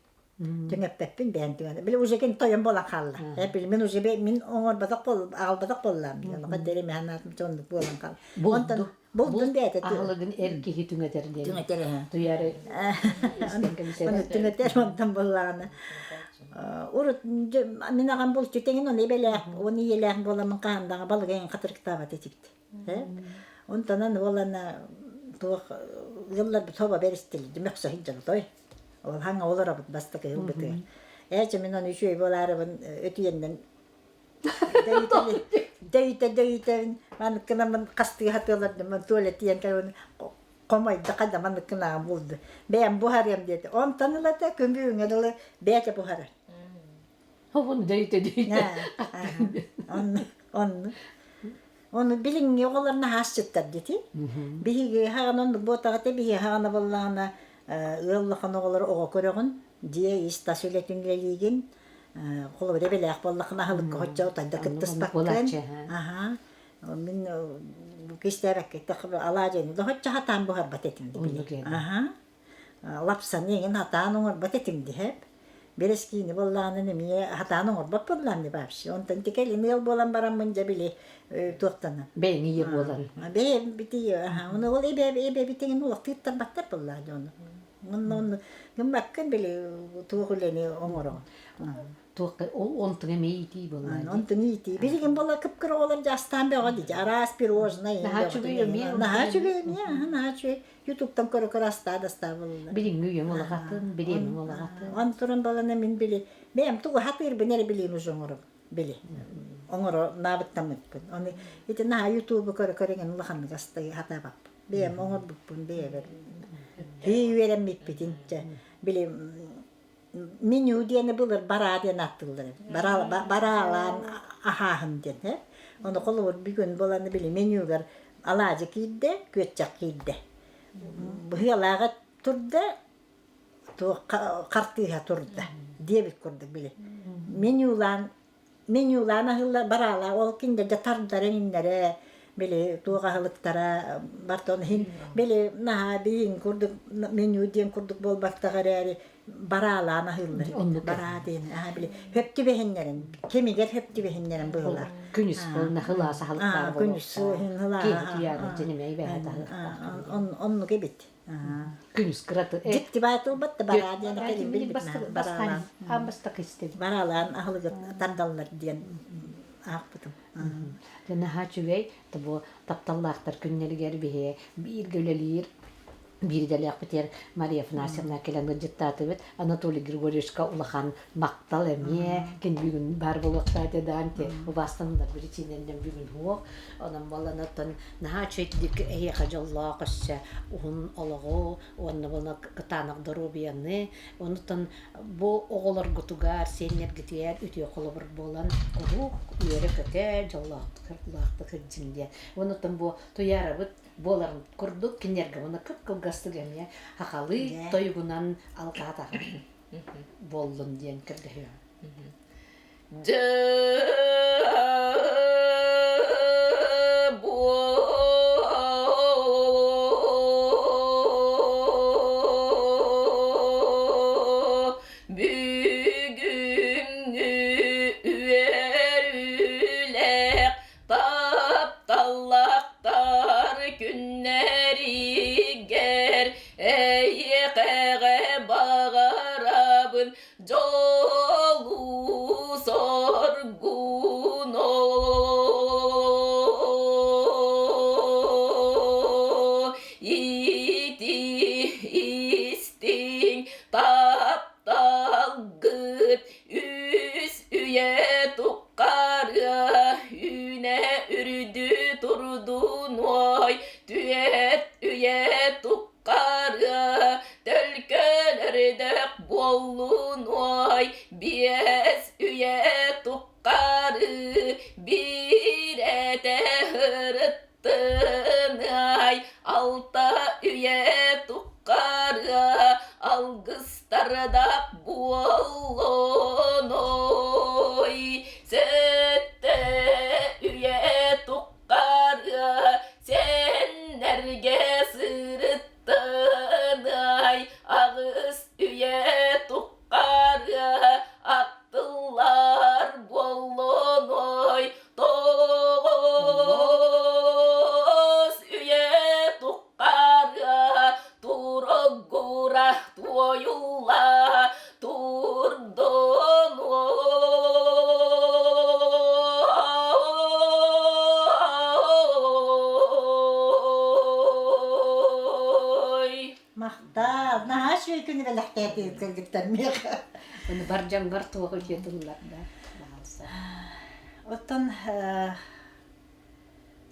Түҥэппэппин бэйэм түҥэн. Били уже кин тойон буолан хаалла. Били мин уже мин оҥорботох буол аҕалбатах буоллаам. Онно дери мэһэн оннук буолан хаал. Онтон булдун бэйэтэ аһылыгын эр киһи түҥэтэр диэн. Түҥэтэр эһэ. Туйары Түҥэтэр онтон буоллаҕына. Урут мин аҕам булчут эҥин оны эбэлээх, оны ийэлээх буоламмын хаһан балык эҥин хатырыктаабат этибит. Онтон уолана туох ыалларбыт хоба бэристилэр мөхсө сылдьабыт Ол хаҥа олоробут бастакы ылбытыгар. Ээ, мин ону үчүгэй буолаарыбын өтүйэннэн дөйүтэ дөйүтэбин маныккынаммын хастыы хатыалардым туалет тиийэн кэлэн хомойдо хайда маныккынааҕым булду бэйэм буһарыам диэтэ онтон ылата күн бүгүҥҥэ дылы бэйэтэ буһарар Хобун дөйүтэ дөйүтэ онну онну Ону билиҥҥи оҕолор наһаасчыттар дити. Биһиги хаҕан оннук буотаҕата биһиги хаҕана буоллаҕына ыал улахан оҕолору оҕо көрөҕүн, дьиэ ис-тас үлэтин үлэлиигин, холобур эбэлээх буоллаххына аһылыкка оччо утайда кыттыспаккын. Аһаа. Мин кистээбэккэ алаадьыны да оччо хатаан буһарбат этим били. Аһаа. Лапсаны эҥин хатаан оҥорбот этим диһэп. Бэрэскиини буоллаҕына эмиэ хатаан оҥорбот буоллаам вообще. Онтон тикэлин ыал буолан бараммын дьэ били туохтанан. Бэйэҥ ийэ буолан. Бэйэм бити ону ол эбэ эбэбитиҥин олох тыыттарбаттар буоллаа дьону. Онно онно гыммаккын били туох үлэни оҥороҕун. Туохха ол онтуҥ эмиэ иитии буолла дии. Онтун иитии. Билигин буолла кып-кыра оҕолор дьаастаан бөҕө дии. Араас пирожное. Наһаа үчүгэй эмиэ. Наһаа үчүгэй эмиэ, наһаа үчүгэй. Ютубтан көрө-көрө астаа да астаа буолла. Билиҥҥи үйэҥ улаҕатын, бириэмэҥ улаҕатын. Он туран балана мин били бэйэм тугу хатыырбын эрэ билиим уже оҥоробун били. Оҥоро наабыттаммыппын. Оны ити наһаа ютубу көрө-көрө иҥэн улаханнык астыы хатаабаппын. Бэйэм оҥорбуппун бэйэбэр. Хии үөрэммиппитин чэ били меню диэни былыр бараа диэн ааттыыллар эбит. Бараалаан аһааһын диэн. Э? Ону холобур бүгүн буолан били менюгар алаадьы киирдэ, күөччэх киирдэ. Быһыалааҕа турда, туох хартыыһа турда диэбит курдук били. Менюлаан менюлаан аһыыллар бараалаа ол кинилэргэ тардара иҥнэрэ били туох аһылыктара бартон иһин били наһаа биһиҥ курдук меню диэн курдук буолбаттах эрээри бараалаан аһыыллар эбит бараа диэн аһа били хөп түбэһиннэрин кэмигэр хөп түбэһиннэрин быһыылаах күнүс буолна хылаас аһылыктаах күнүс оннук эбит Күнүс кыраты Дьикти баатылбат да бараа диэн кэлин билбит бараалаан аан бастакы истэбит. Бараалаан аһылыгы тардаллар диэн аахпытым. Дьэ наһаа үчүгэй бу тапталлаахтар күннэригэр биһи бииргэ үлэлиир биир идэлээхпитигэр Мария Афанасьевна кэлэн ыалдьыттаатыбыт. Анатолий Григорьевичка улахан махтал эмиэ. Кин бүгүн баар буолуохтаах этэ даан те убаастанылар биричиинэннэн бүгүн суох. Онон буолан оттон наһаа үчүгэйдик эһиэхэ дьоллоох өссө уһун олоҕу уонна буолла кытаанах доруобуйаны онтон бу оҕолоргутугар сиэннэргитигэр үтүө холобур буолан куруук үөрэ-көтө дьоллоохтук сылдьыҥ диэн онтон бу Туйаарабыт буоларын курдук кинилэргэ уонна кып-кылгастык эмиэ сахалыы тойугунан алҕаатаҕын буоллун диэн көрдөһүөҕүм. Дьэ бүгүҥҥү үөрүүлээх тапталлаахтар күннэригэр эйиэхэҕэ баҕарабын дьолу соргуну. Сэттэ үйэ туххары сэннэргэ сырыттынай, аҕыс үйэ туххары аттылар буоллуной, тоҕус үйэ туххары туроггура туойулла турдунуй. Махтал, наһаа үчүгэй күнү бэлэхтээтигит кыргыттар миэхэ. Ону бар дьоҥҥор туох үтүө тыллар да баҕалса. Оттон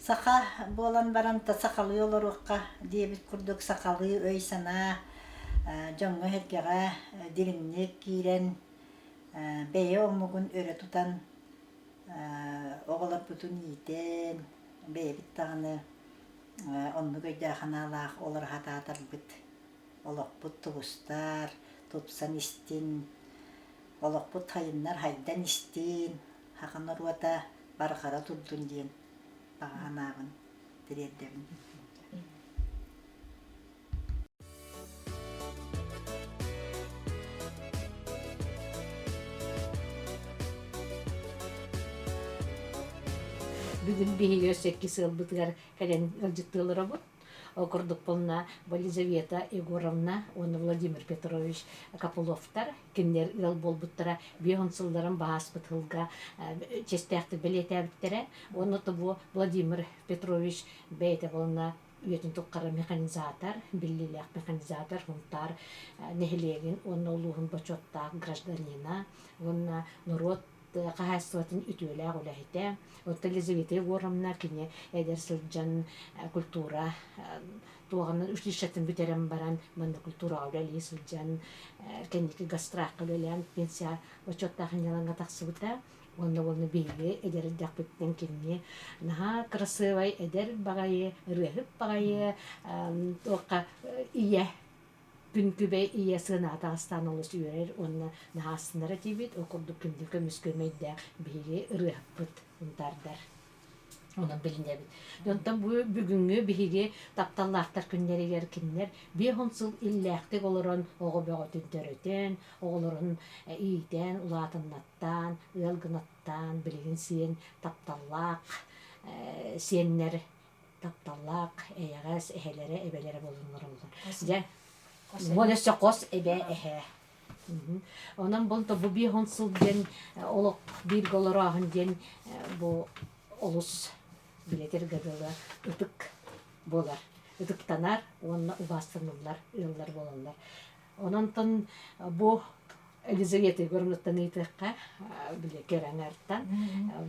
Саха буолан баран да сахалыы олоруохха диэбит курдук сахалыы өй-санаа дьоҥҥо-сэргэҕэ дириҥник киирэн, бэйэ омугун өрө тутан, оҕолорбутун иитэн, бэйэбит даҕаны оннук өйдөөх-санаалаах олоро сатаатарбыт, олохпут тубустар, тупсан истин, олохпут сайыннар хайдан истин, саха норуота барҕара турдун диэн баҕа санаабын тириэрдэбин. Бүгүн биһиги өссө икки сыалбытыгар кэлэн ыалдьыттыыларабыт. Ол курдук буолна Елизавета Егоровна уонна Владимир Петрович Копыловтар кинилэр ыал буолбуттара 50 сылларын бааспыт сылга чиэстээхтик бэлиэтээбиттэрэ. Уонна бу Владимир Петрович бэйэтэ буолна үйэтин тухары механизатор, биллиилээх механизатор, Сунтаар нэһилиэгин уонна улууһун бочуоттаах гражданина уонна норуот хаһаайыстыбатын үтүөлээх үлэһитэ. Оттон Елизавета Егоровна кини эдэр сылдьан культура туоҕунан училищетын бүтэрэн баран манна культураҕа үлэлии сылдьан кэнники гастрахха үлэлээн пенсия бочуоттаах сынньалаҥҥа тахсыбыта. Уонна уонна биһиги эдэр эрдэхпиттэн кинини наһаа кырасыабай эдэр баҕайы, ырыаһыт баҕайы туохха ийэ Күн күбэй ийэ сыанаҕа таҕыстаан олус үөрэр уонна наһаа астынар этибит. Ол курдук күндү көмүс күөмэйдээх биһиги ырыаһыппыт унтаардар. Онон билинэбит. Онтон бу бүгүҥҥү биһиги тапталлаахтар күннэригэр кинилэр 50 сыл иллээхтик олорон оҕо бөҕөтүн төрөтөн, оҕолорун иитэн, улаатыннаттаан, ыал гынаттаан, билигин сиэн тапталлаах сиэннэр тапталлаах, эйэҕэс эһэлэрэ, эбэлэрэ буолуннараллар. Дьэ, уон өссө хос эбэ эһээ. Онон бу бу 50 сыл диэн олох бииргэ олорооһун диэн бу олус билэтэргэ дылы ытык буолар. Ытыктанар уонна убаастаныллар ыаллар буолаллар. Онон бу Елизавета Егоровнаттан ыйытыахха, били Кэрэҥартан,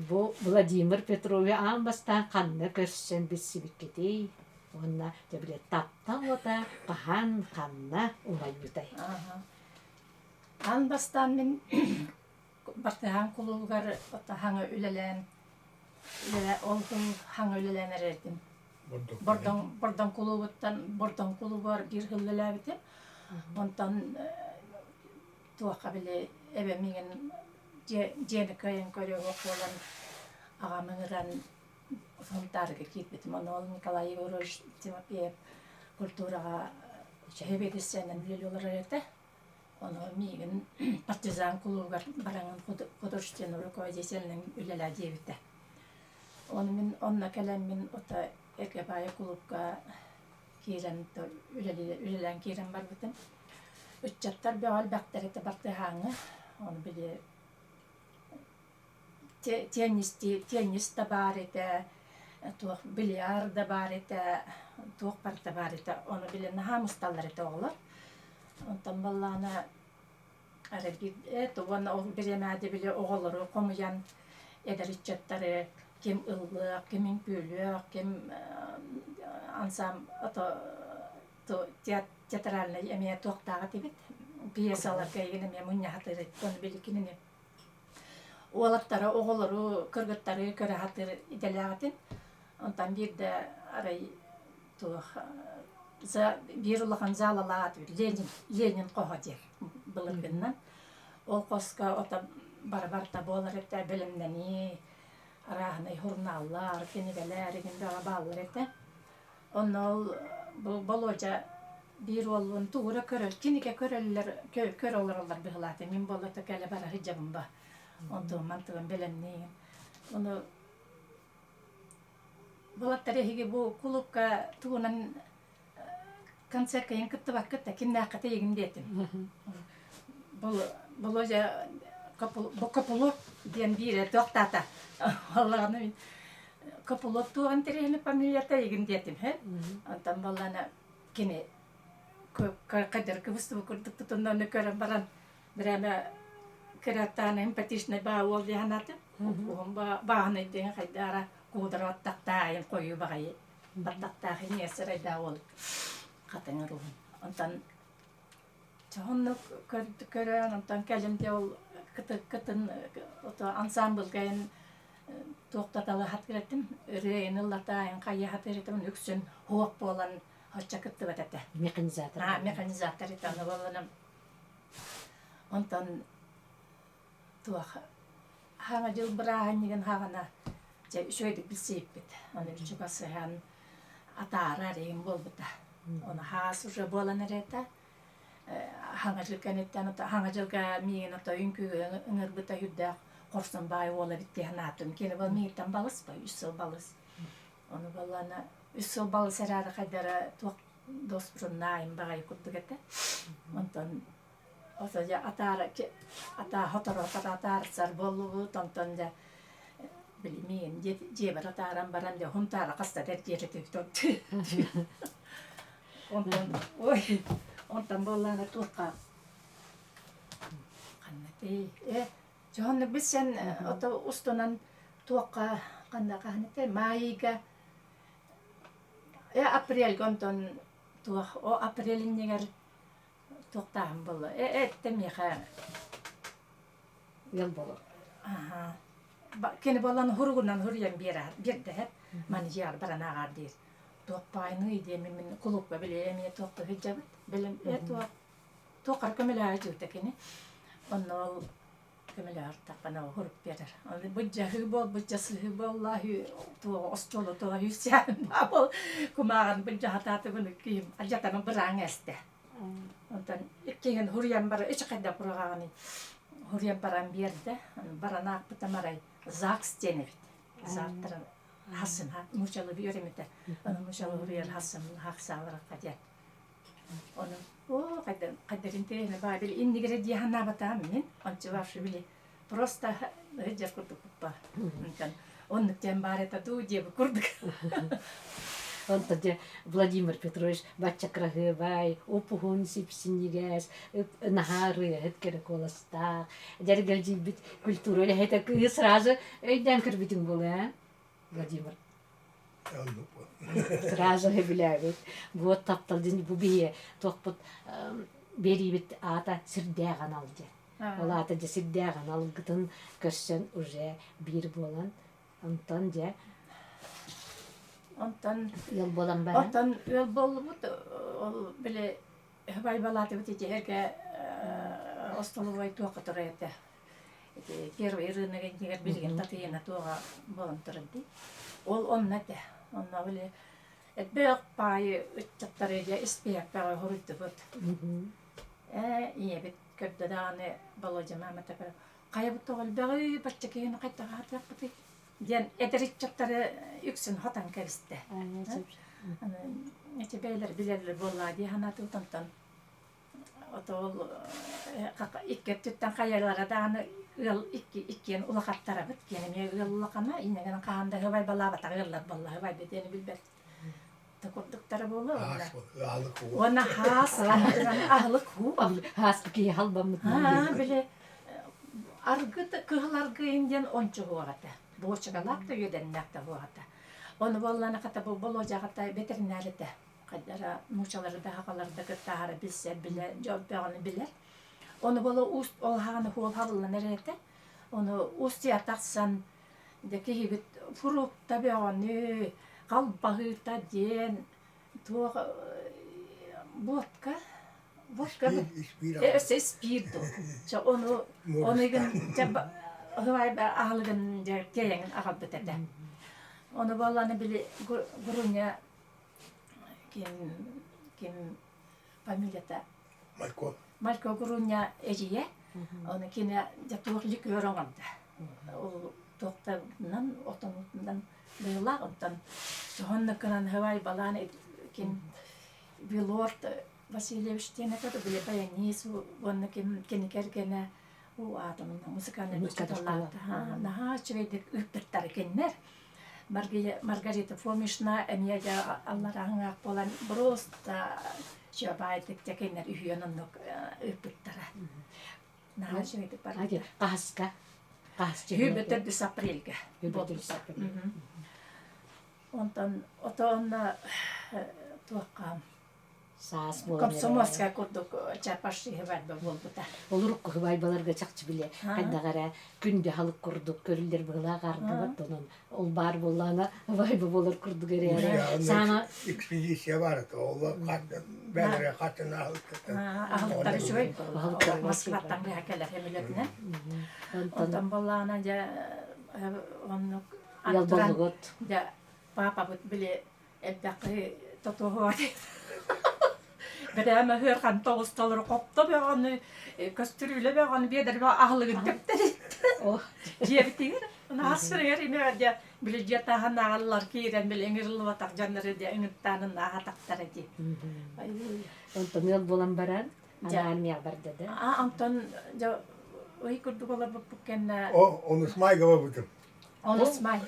бу Владимир Петровы аан бастаан ханна көрсөн билсибиккитий уонна дьэ били таптал уота хаһан ханна умайбытай? Аан бастаан мин Бартыһаан кулуугар хаҥа үлэлээн ол күн хаҥа үлэлээн эрэрдим. Бордоҥ Бордоҥ кулуубуттан Бордоҥ кулуубар биир сыл үлэлээбитим. Онтон туохха били эбэм миигин дьиэни кыайан көрүөх буолан аҕам ыҥыран Сунтаарга киирбитим. Ону ол Николай Егорович Тимофеев культураҕа сэбиэдиссэйинэн үлэлии олорор этэ. Ону миигин партизан кулуугар бараҥын художественнай руководителинэн үлэлээ диэбитэ. Ону мин онно кэлэммин ото Эргэбаайы кулуупка киирэн үлэлээн киирэн барбытым. Ыччаттар бөҕө элбэхтэр этэ бартыһааҥҥа. Ону били теннис да баар этэ, туох бильярд да баар этэ, туох барыта баар этэ. Ону били наһаа мусталлар этэ оҕолор. Онтон буоллаҕына арай биир уонна ол бириэмэҕэ били оҕолору хомуйан эдэр ыччаттары ким ыллыах, ким үҥкүүлүөх, ким ансам ото театральнай эмиэ туохтаах этибит пьесаларга игин эмиэ мунньаһатыр ону били кинини уолаттары оҕолору кыргыттары көрө сатыыр идэлээх этим онтон биирдэ арай туох биир улахан залалаах Ленин Ленин хоһо диэн былыргыннан ол хоско ото бары-барыта буолар этэ, бэлэмнэнии, арааһынай сурунааллар, кинигэлэр игин бөҕө бааллар этэ. Онно ол бу Болуодьа биир уоллуун тугу эрэ көрөр, кинигэ көрөллөр, көрө олороллор быһыылаата. Мин буоллата кэлэ бара сылдьабын ба. Онтуон мантыгын бэлэмниигин. Ону Булаттар эһиги бу кулуупка тугунан концертка ийин кыттыбаккыт да кимнээххэ игин диэтим. Бұл Володя Копулов диэн биирэ туохтаата. Аллаҕаны мин Копулов туох интэриэһинэй фамилията игин диэтим һэ. Онтон буоллаана кини кадыр кыбыстыбыт курдук тутунна ону көрөн баран Бирээмэ кыраттаан эмпатичнай баа уол дии санаатым. Уһун бааһынай диэн хайдаара куудара баттахтаайын хойуу баҕайы баттахтаах иҥиэ сырайдаах уол хатыҥыр уһун. Онтон чоһуннук көрөн онтон кэлин де ол кытын ото ансамбльгайын туохтаталаһат кирэттим ырыайын ыллатаайын хайыһатыр этим үксүн хуох буолан оччо кыттыбат этэ. Механизатор. А, механизатор этэ аны буолланам Онтон туох хаҥа дьыл бырааһынньыгын хаҕана дьэ үчүгэйдик билсибиппит. Аны чугасыһан атаара эрэйим буолбута. Ону хаас уже буолан эрэтэ. Хаҥа дьыл кэнниттэн хаҥа дьылга миигин ото үҥкүүгэ ыҥырбыта үрдээх хорсун баай уола эбит дии санаатым. Кини был миигиттэн балыс ба, үс сыл балыс. Ону буоллаана үс сыл балыс эрээри хайдара туох дуоспуруннаайым баҕайы курдук этэ. Онтон ото дьэ атаара атаа хоторо-хоторо атаарсар буоллубут, онтон дьэ билимиин дьиэбэр атааран баран дьэ Хунтаара хаста да эргиэр этибит Онтон ой онтон буоллаана туохха ханна этэй э дьоһуннук билсэн ото устунан туохха ханна хаһан этэй маайыйга Э апрельга онтон туох о апрель иннигэр туохтааһын буолла э эттэ миэхэ Ыал буолар. Аха. Кини буолан хуругунан хуруйан биэрэр биэрдэһэр маны дьиэҕэр баран ааҕаар диир. Туох баайыный диэмин мин кулуупка били эмиэ туохта сылдьабыт. Билим э туох туоххар көмөлөһө дьүтэ кини. Онно ол Көмөлөһөр хурук биэрэр. Быдьаһыы буол, быдьасыһыы буолла, туоҕа остуола туоҕа үсээн баабыл кумааҕын былдьаһатаатыбын киһим алдьатанан бырааҥ эстэ. Онтон иккиһин хуруйан бара ич хайда кураҕаҕыный хуруйан баран биэрдэ. Баран аахпытым арай ЗАГС диэн эбит. ЗАГСтарын хасын нуучалыы үөрэммитэ. Ону нуучалыы хуруйар хасын хахсааларахха диэн. Ону оо хайда хайдар интэриэһинэ баа били иннигэрэ дии санаабатаҕым мин ончу вообще били просто сылдьар курдукпуппа онтон оннук диэн баар этэ дуу диэбит курдук Онтон дьэ Владимир Петрович бачча кыраһыабай, уп-уһун сип-синньигэс, наһаа ырыаһыт кэрэ куоластаах, дьэргэлдьийбит культура үлэһитэ кыыһы сразу өйдөөн көрбүтүҥ буолуо ээ Владимир? Сразу сөбүлээбит. Вот таптал дьин бу биһи туохпут биэриибит аата сирдээх анал дьэ. Ол аата дьэ сирдээх аналгытын көрсөн уже биир буолан онтон дьэ онтон ыал буолан баран онтон ыал буоллубут ол били байбалаатыбыт ити эргэ остолобуой туохха турар этэ Ити первый рынок иннигэр билигин Татыйана туоҕа буолан турар дии. Ол онно этэ. Онно били элбэх паайы ыччаттары дьэ испиэһэктэҕэ хоруйдубут. Ээ ийэбит көрдө даҕаны Володя маамата көрө хайабыт тоҕо элбэҕий бачча киһини хайдах аһатыахпытый диэн эдэр ыччаттары үксүн хотон кэбистэ. Аны эти бэйэлэр билэллэр буоллаа дии санаатыбыт онтон Отоол икки өттүттэн хайалара даҕаны ыал икки иккиэн улахаттарабыт киэн эмиэ ыал улахана иннигин хаһан да һыбайбалаабатах ыаллар буолла һыбайбыт диэни билбэт да курдуктара буолуо уонна хаас аһылык хуу хааскы киһи халбаммыт били аргы кыһыл аргыйын диэн ончу суох этэ буочукалаах да үөдэннээх да суох этэ ону буоллаана хата бу болуодьаҕата бэтэринээр этэ хайдара нуучалары да сахалары да кытта аһара билсэр билэр дьон бөҕөнү билэр ону буола уус ол хаҕаны хуол хабыллан эрэр этэ ону устья тахсан дьэ киһибит фрукта бөҕөнү халбаһыыта диэн туох буотка Водка өссө испиир дуу. Чэ ону ону игин чэ аһылыгын дьэ тиэйэҥин аҕалбыт этэ. Ону буоллаҕына били Груня ким ким фамилията Малько. Малько Груня эдьиийэ. Ону кини дьэ туох ликер оҥордо. Ол туохтанан отонутунан быылаах онтон соһонно кынан хывай балаан ким Билорд Васильевич диэн этэ били баянист уонна ким кини кэргэнэ уу аатымын музыкальный учууталлаабыта наһаа үчүгэйдик ыыппыттар кинилэр Маргарита Фомишна эмиэ дьэ алларааҥҥаах буолан просто чуобаайдык дьэ кинилэр үһүөн оннук ыыппыттара наһаа үчүгэйдик барбыта Хаһыска Үһү апрельга Онтон отоонно туохха Саас буолан комсомольскай курдук чапашиһы барба буолбута. Олорукку хыбайбаларга чахчы биле хайдах эрэ күндү халык курдук көрүллэр быһылаах ардыбат онон ол баар буоллаана вайба буолар курдук эрээри саама экспедиция бар это ол бэлэре хатын Аһылыктар үчүгэй Москваттан быһа кэлэр эмилетинэн. Онтон буоллаана дьэ оннук Ыал Дьэ, паапабыт били элбэххи тотуһуо Бэрээмэ ыархан тоҕус толору хопто бөҕөнү, көстүрүүлэ бөҕөнү биэдэр бөҕө аһылыгын тэптэритте. Дьиэбитигэр наһаа сырыгар имэҕэр дьэ били дьиэ таһын аҕаллар киирэн били ыҥырыллыбатах дьоннору дьэ ыҥыртаанын ааһатахтара дии. Онтон ыал буолан баран армияҕа барда да? А онтон дьэ ый курдук олорбуппут кэннэ О, онус майга барбытым. Онус май.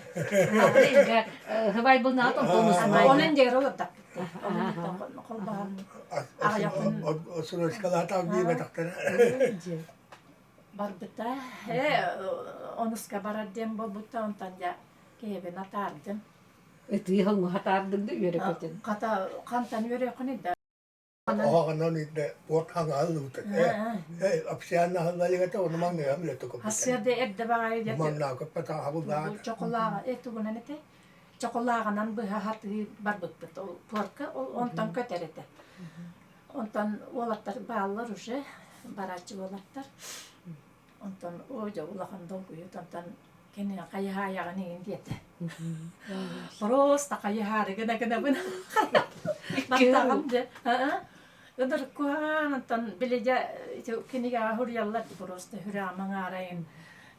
Хыбай булнаат онтон май. Онун дьэр олордаппыт. Холбоһон аҕыйахын Срочкалаата биэрбэтэхтэрэ. Барбыта. Э, онуска барар диэн буолбута, онтон дьэ киһибин атаардым. Ытыы хоҥҥу атаардыҥ да үөрэ көтүн. Хата хантан үөрүөххүнүй да Оһоҕунан ирдэ уот хаҥаһыллыбыта. Э, общаанна аһыллалыгата ону маҥныгам үлэтэ көппүтэ. Сарсыарда эрдэ баҕайы диэки Маннаа көппөтө хабыллаат. чокулааҕа э тугунан этэй? Чокулааҕынан быһа хатыы барбыппыт. Ол пуорка ол онтон көтөр этэ. Онтон уолаттар бааллар уже, барааччы уолаттар. Онтон оо дьэ улахан долгуйут онтон кини хайыһаайаҕын иҥин диэтэ. Просто хайыһаары гына гынабын. Баттаҕым дьэ. Ыдыр куһаҕан онтон били дьэ ити кинигэҕэ суруйаллар просто сүрэҕим аҥаарайын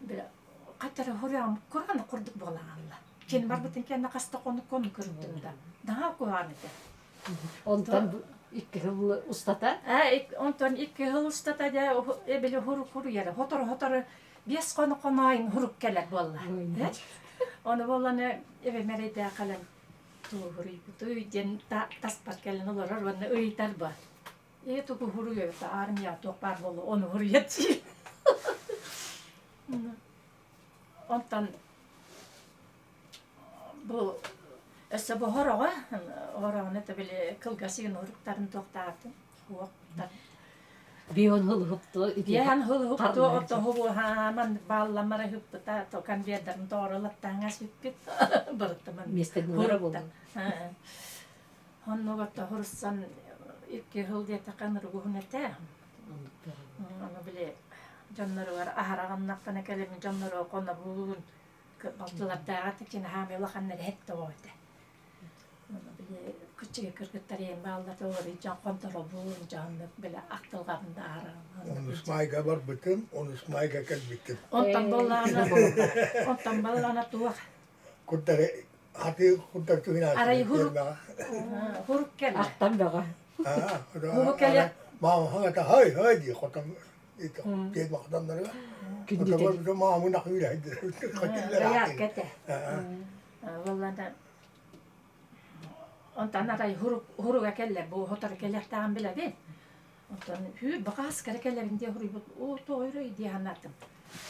били хаттара сүрэҕим кураанах курдук буолаҕалла. Кини барбытын кэннэ хаста хонук хонук көрүттүм да. Наһаа куһаҕан этэ. Онтон икки сыл устата? Онтон икки сыл устата дьэ эбили хурук хуруйара хотору-хотору биэс хоно хоноойун хурук кэлэр буолла. Ону буолланы эбэм эрэйдээх кэлэн тууһуруйбутуй диэн таспар кэлэн олорор уонна ыйытар ба. Ээ тугу хуруйабыт армия туох баар буолуо ону хуруйат диир. Онтон Бу өссө бу хороҕо, хороҕону это били кылгас уруктарын туохтаатын уоттар. Бион хылыһыпту Биэһэн хылыһыпту отоһу хааман баалламара ыппыта то конвердарын тооролаттааҥа сүппүт бырыттыман Миэстэ буолла. Оннук отто хуруссан икки хыл диэтэххэ ынырыгуһун этэ. Ону били дьонноругар аһараҕыннахпына кэлин дьоннору хонобуун балтылардааҕар тикчини хаамыы улаханнар эһэт да оҕо этэ. Били кыччыгы кыргыттар ийэм бааллар олору дьон хонторобуун дьоннук били ахтылҕабын да аарам. Онус майга барбытым, онус майга кэлбитим. Онтон буоллаҕына онтон буоллаҕына туох Курдары хатыы курдар түһүн Арай хурук хурук кэллэ. Ахтан бөҕө. Хурук кэлэ. Маама хаҥата хай хай дии хотон Онтон арай хуруга кэллэ бу хотору кэлиэхтээҕин билэбин. Онтон хүүр бакаас кэрэ кэлэрин диэ хуруйбут оо тоойрой дии санаатым.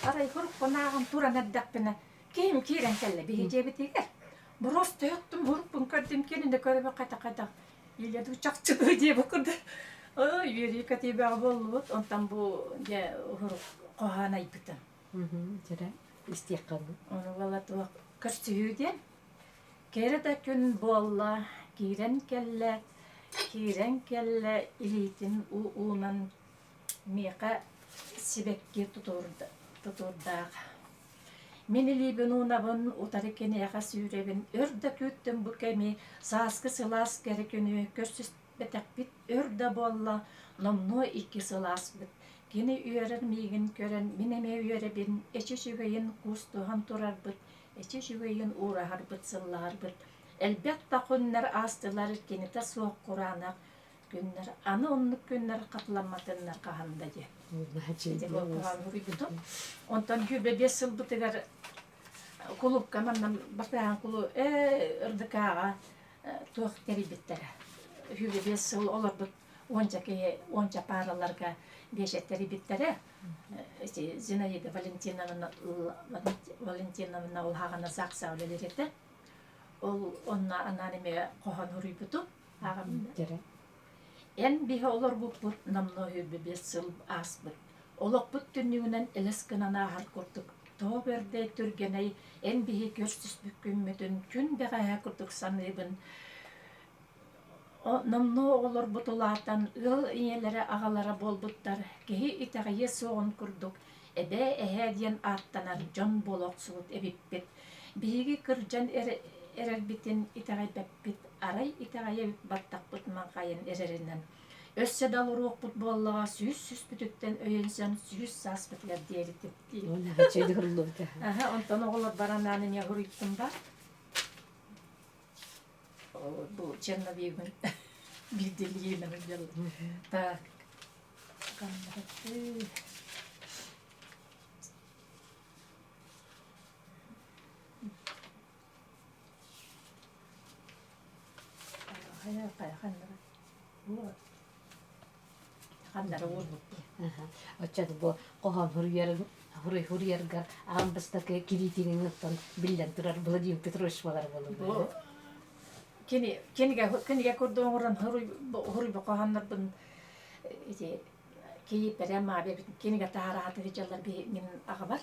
Арай хурукпун ааҕан туран эрдэхпинэ киһим киирэн кэллэ биһи дьиэбитигэр. Просто өттүм хурукпун көрдүм кинини көрөбүн хайдах-хайдах Илиэдү чахчы дии бу курдук ой үөрүү кэтиибэҕэ буоллубут онтон бу дьэ уһурук хоһоон айбытым Дьэрэ истиэххэ ону буола туох көрсүһүү диэн кэрэ да күн буолла киирэн кэллэ. Киирэн кэллэ илиитин уунан миэхэ сибэкки тутуурдаах. Мин илиибин уунабын, утары киниэхэ сүүрэбин, өр да күүттүм бу кэми, сааскы сылаас кэрэ күнү көрсүспэтэхпит өр да буолла, номнуо икки сылааспыт. Кини үөрэр миигин көрөн, мин эмиэ үөрэбин, эчи үчүгэйин куустуһан турарбыт, эчи үчүгэйин уураһарбыт, сыллаһарбыт. Элбэх да күннэр аастылар, кинитэ суох кураанах күннэр, аны оннук күннэр хатыламматыннар хаһан да диэн. Суруйбутум. Онтон 25 сылбытыгар кулуупка манна Бартыһаан кулу ээ РДК-ҕа туох тэрийбиттэрэ. 25 сыл олорбут уонча киһи уонча паараларга биэчэр тэрийбиттэрэ. Ити Зинаида Валентиновна Валентиновна улаһаҕына ЗАГСа үлэлиир этэ. Ол онно анаан эмиэ хоһоон суруйбутум. Аҕам Эн биһи олорбуппут номнуо 25 сыл ааспыт. Олохпут түннүгүнэн элэс гынан ааһар курдук тоҕо бэрдэй түргэнэй эн биһи көрсүспүт күммүтүн күн бэҕэһээ курдук саныыбын. Номнуо оҕолорбут улаатан ыал ийэлэрэ аҕалара буолбуттар киһи итэҕэйиэ суоҕун курдук эбээ эһээ диэн ааттанар дьон буола охсубут эбиппит. Биһиги кырдьан эрэрбитин итэҕэйбэппит, арай итэҕэйэ баттахпыт маҥхайан эрэринэн. Өссө да олоруохпут буоллаҕа сүүс сүүспүтүттэн өйөнсөн сүүс сааспытыгар диэри Аха, онтон оҕолор баранаан эмиэ суруйдум ба. Бу черновигын биирдилиинэн Так. Оччото бу хоһоон суруйаргар аан бастакы кириитигиҥ оттон биллэн турар Владимир Петрович буолар буолуо. Кини кинигэ курдук оҥорон суруйбут хоһооннорбун ити кийииттэрэ маабе кинигэ таһарааты дьаллар би мин аҕабар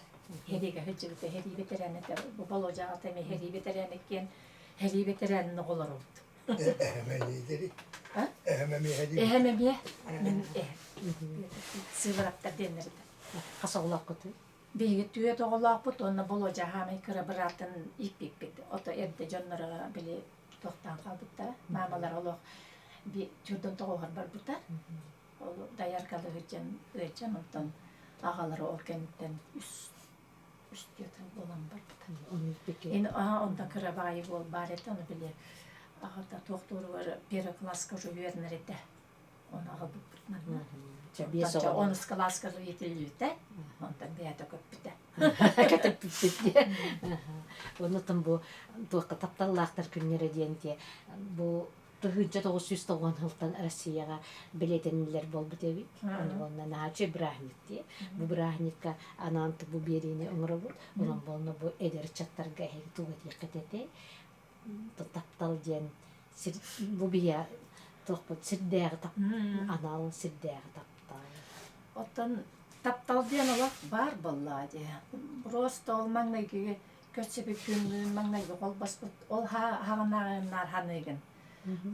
һэриигэ сылдьыбыта һэрии бэтэрээн этэ бу Болуодьа аҕата эмиэ һэрии бэтэрээн иккиэн һэрии бэтэрээнин оҕолоробут Эһэм эмиэ Эһэм эмиэ Эһэм эмиэ мин эһэм Сыылараптар диэннэр этэ Хас оҕолооххутуй? Биһиги түөрт оҕолоохпут уонна Болуодьа хаамай кыра быраатын ииппиппит. Ото эрдэ дьонноро били туохтаан хаалбыттара. Маамалара олох түрдөн тоҕуһар барбыта. Ол дайаркалы сылдьан ыалдьан онтон аҕалара ол кэнниттэн үс үс түөрт буолан барбыта. Ин онтон кыра баҕайы уол баар этэ, ону били аҕата туохтууругар первый класска уже үөрэнэр этэ. Ону аҕалбыппыт манна. Онус кылааска иитиллибитэ, онтон бэйэтэ көппүтэ. Көтөппүппүт диye. Оннотон бу туохха тапталлаахтар күннэрэ диэн те бу 1990 сылтан Россияҕа бэлиэтэниллэр буолбут эбит. Онон наһааччы бырааһынньык дии. Бу бырааһынньыкка анаан бу биэриини оҥоробут. Онон буолна бу эдэр ыччаттарга эһиги тугу этиэххит этэй? Таптал диэн сир бу биһиэ туохпут сирдээҕи тап анал сирдээҕи таптал. Оттон таптал диэн олох баар буоллаҕа дии. Просто ол маҥнайгы көрсүбүт күҥҥүн маҥнайгы холбоспут ол хаҕынааҕыннаар ханыыгын.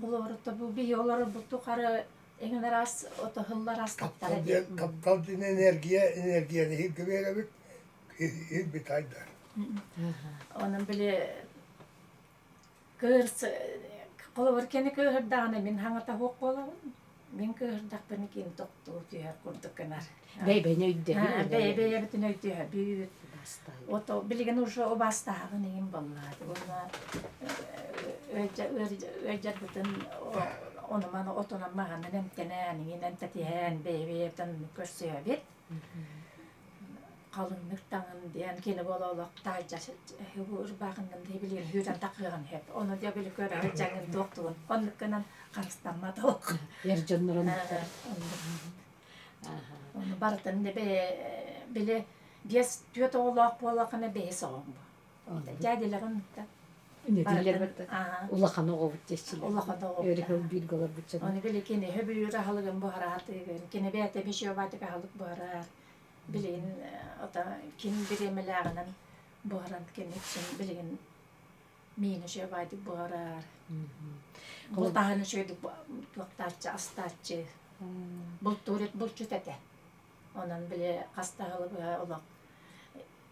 Холобур, бу биһи олорорбут тухары эҥин араас отоһуллар ас таптара диэн. Таптал диэн энергия, энергияны иһиргэ биэрэбит, иһирбит айдар. Онон били кыыр холобур кини кыыһырдаҕына мин хаҥата суох буолабын. Мин кыыһырдахпына кини тохтуу түһэр курдук гынар. Бэйбэни өйдөһүү. Бэйэ-бэйэбитин өйдөһөбүт. Ото билигин уже убаастааҕын иһин буоллаат. Уонна ыалдьарбытын ону-маны отунан маһынан эмтэнэн, иҥинэн тэтиһэн, бэйэ-бэйэбитин көрсүһэбит. Халыҥнык таҥын диэн кини буола олох таһырдьа ырбаахыннан билигин сүүрэн тахыаҕын сөп. Ону дьэ били көрө дьаҥын туох тугун оннук гынан харыстаммат олох. Эр дьоннорун Ону барытын били биэс түөрт оҕолоох буоллаххына бэһис оҕоҥ бу. Дьээдилэҕин Улахан оҕобут диэччилэр. Улахан оҕобут. Өрүһүл бииргэ олорбут Ону били кини хөбүлүүр аһылыгын буһараатыгын, кини бэйэтэ мишиобатик аһылык буһарар. Билигин ото ким бириэмэлээҕинэн буһаран кини үксүн билигин. Миин үчүгэй баайдык буһарар. Бултааһын үчүгэйдик туохтааччы, астааччы. Бултуур булчут этэ. Онон били хас да сылы быһа олох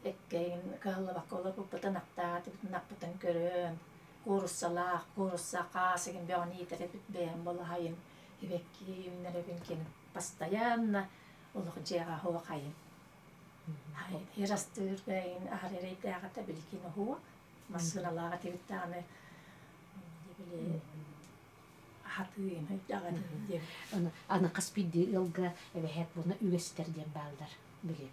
эккэйин кыһаллыбакка олорбуппутун аттаатыбытын аппытын көрөн, кууруссалаах, куурусса хаас игин бөҕөнү иитэр эбит бэйэм балаһайын, сибэкки үүннэрэбин кини постоянно олох дьиэҕэ оһуохайын. Ырастыыр бэйин аһар эрэйдээх этэ билигин оһуо массыыналаах этибит даҕаны били аһатыын өйдөҕүн диэн. Аны хас биирдии ыалга эбэһээт буолна үгэстэр диэн бааллар. Били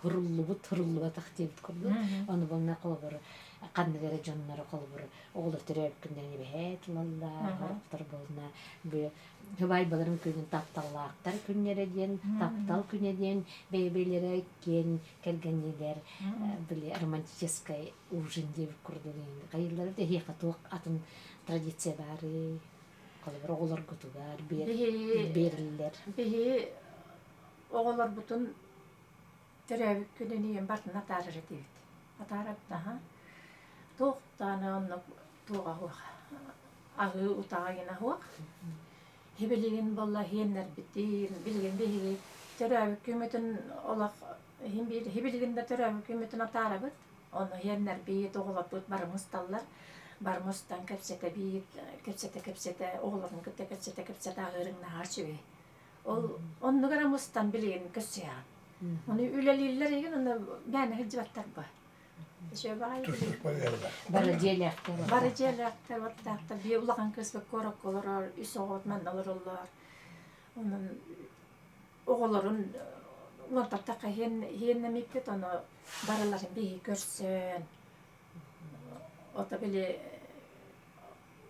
хуруллубут, хуруллубатах диэбит курдук. Ону буолна холобур ханнык эрэ дьонноро холобур оҕолор төрөөбүт күннэрин эбэһээт ылаллар, хорохтор буолна бу Убайбаларым күнүн тапталлаахтар күннэрэ диэн, таптал күнэ диэн бэйэ-бэйэлэрэ киэн кэргэннилэр били романтическай ужин диэбит курдук хайыыллара да эһиэхэ туох атын традиция баарый? Холобур, оҕолоргутугар биэриллэр. Биһи оҕолорбутун төрөөбүт күнүн ийэм бартын атаарар этибит. Атаарабыт аха. Туох даҕаны оннук туоҕа суох. Аһыы утаҕа гына суох. Билигин буолла иһиэннэрбитин, билигин биһиги төрөөбүт күммүтүн олох иһин биир билигин да төрөөбүт күммүтүн атаарабыт. Ону иһиэннэрбит, оҕолорбут бары мусталлар. Бары мустан кэпсэтэбит, кэпсэтэ-кэпсэтэ, оҕолорун кытта кэпсэтэ-кэпсэтэ аһыырыҥ наһаа үчүгэй. Ол оннук эрэ мустан билигин көрсүһэҕин. Ону үлэлииллэр игин, ону мээнэ сылдьыбаттар бу. Бары дьиэлээхтэр. Бары дьиэлээхтэр, уоттаахтар. Биир улахан кыыспыт куоракка олорор, үс оҕобут манна олороллор. Онон оҕолорун уонтаттахха иһиэннэммиппит, ону барыларын биһиги көрсөн, ото били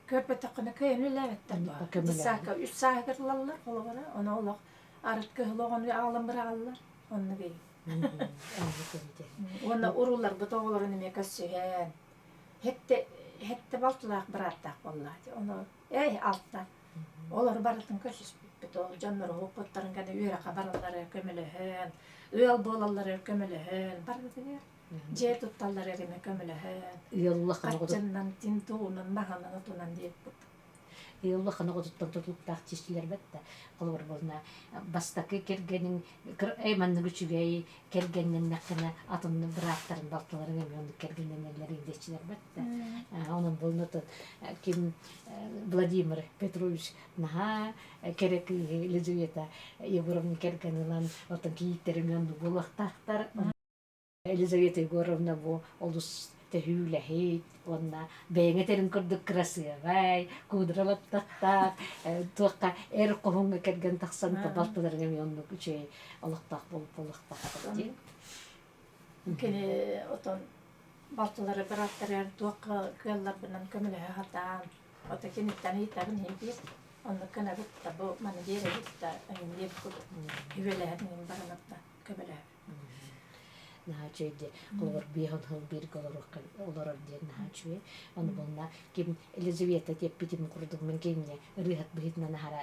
көрбөтөххүнэ кыайан үлэлээбэттэр дуо? Дьыссаакка үс сааһыгар ылаллар холобура, ону олох арыт кыһыл оҕону аҕалан быраҕаллар, оннук Уонна урууларбыт оҕолорун эмиэ көрсүһэн, хэттэ хэттэ балтылаах бырааттаах буолла ону эй алта олору барытын көрсүспүппүт ол дьоннору уһуппуттарын кэннэ үөрэххэ баралларыгар көмөлөһөн, ыал буолалларыгар көмөлөһөн барытыгар дьиэ тутталларыгар эмиэ көмөлөһөн хаччыннан тинтуунан маһынан отунан диэбит Ыал улахан оҕотуттан тутулуктаах чичилэрбэт да холобур буолна бастакы кэргэниҥ эй маннык үчүгэй кэргэннэннэххинэ атынны бырааттарын балтыларын эмиэ оннук кэргэннэнэллэр диэччилэрбэт да онон буолна ким Владимир Петрович наһаа кэрэ кыыһы Елизавета Егоровна кэргэн ылан оттон кийииттэрин оннук буолуохтаахтар. Елизавета Егоровна бу олус төһүүлэһит уонна бэйэҥ этэрин курдук кырасыабай, куудара баттахтаах, туохха эр хоһуҥҥа кэргэн тахсан балтыларыҥ эмиэ оннук үчүгэй олохтоох буолуохтаахтар дии. Кини отон балтылары бырааттарыгар туохха кыалларбынан көмөлөһө сатаан, ото киниттэн ыйытабын иһин биир оннук гынабыт да бу маны биэрэбит да эҥин диэбит курдук үбэлэһэн иһин баранап да көмөлөһөбүт. Наһаа үчүгэй диэн холобур биэһин сыл бииргэ олоруохха олорор диэн наһаа үчүгэй. Ону буолла ким Елизавета диэппитим курдук мин кинини ырыаһыт быһыытынан аһара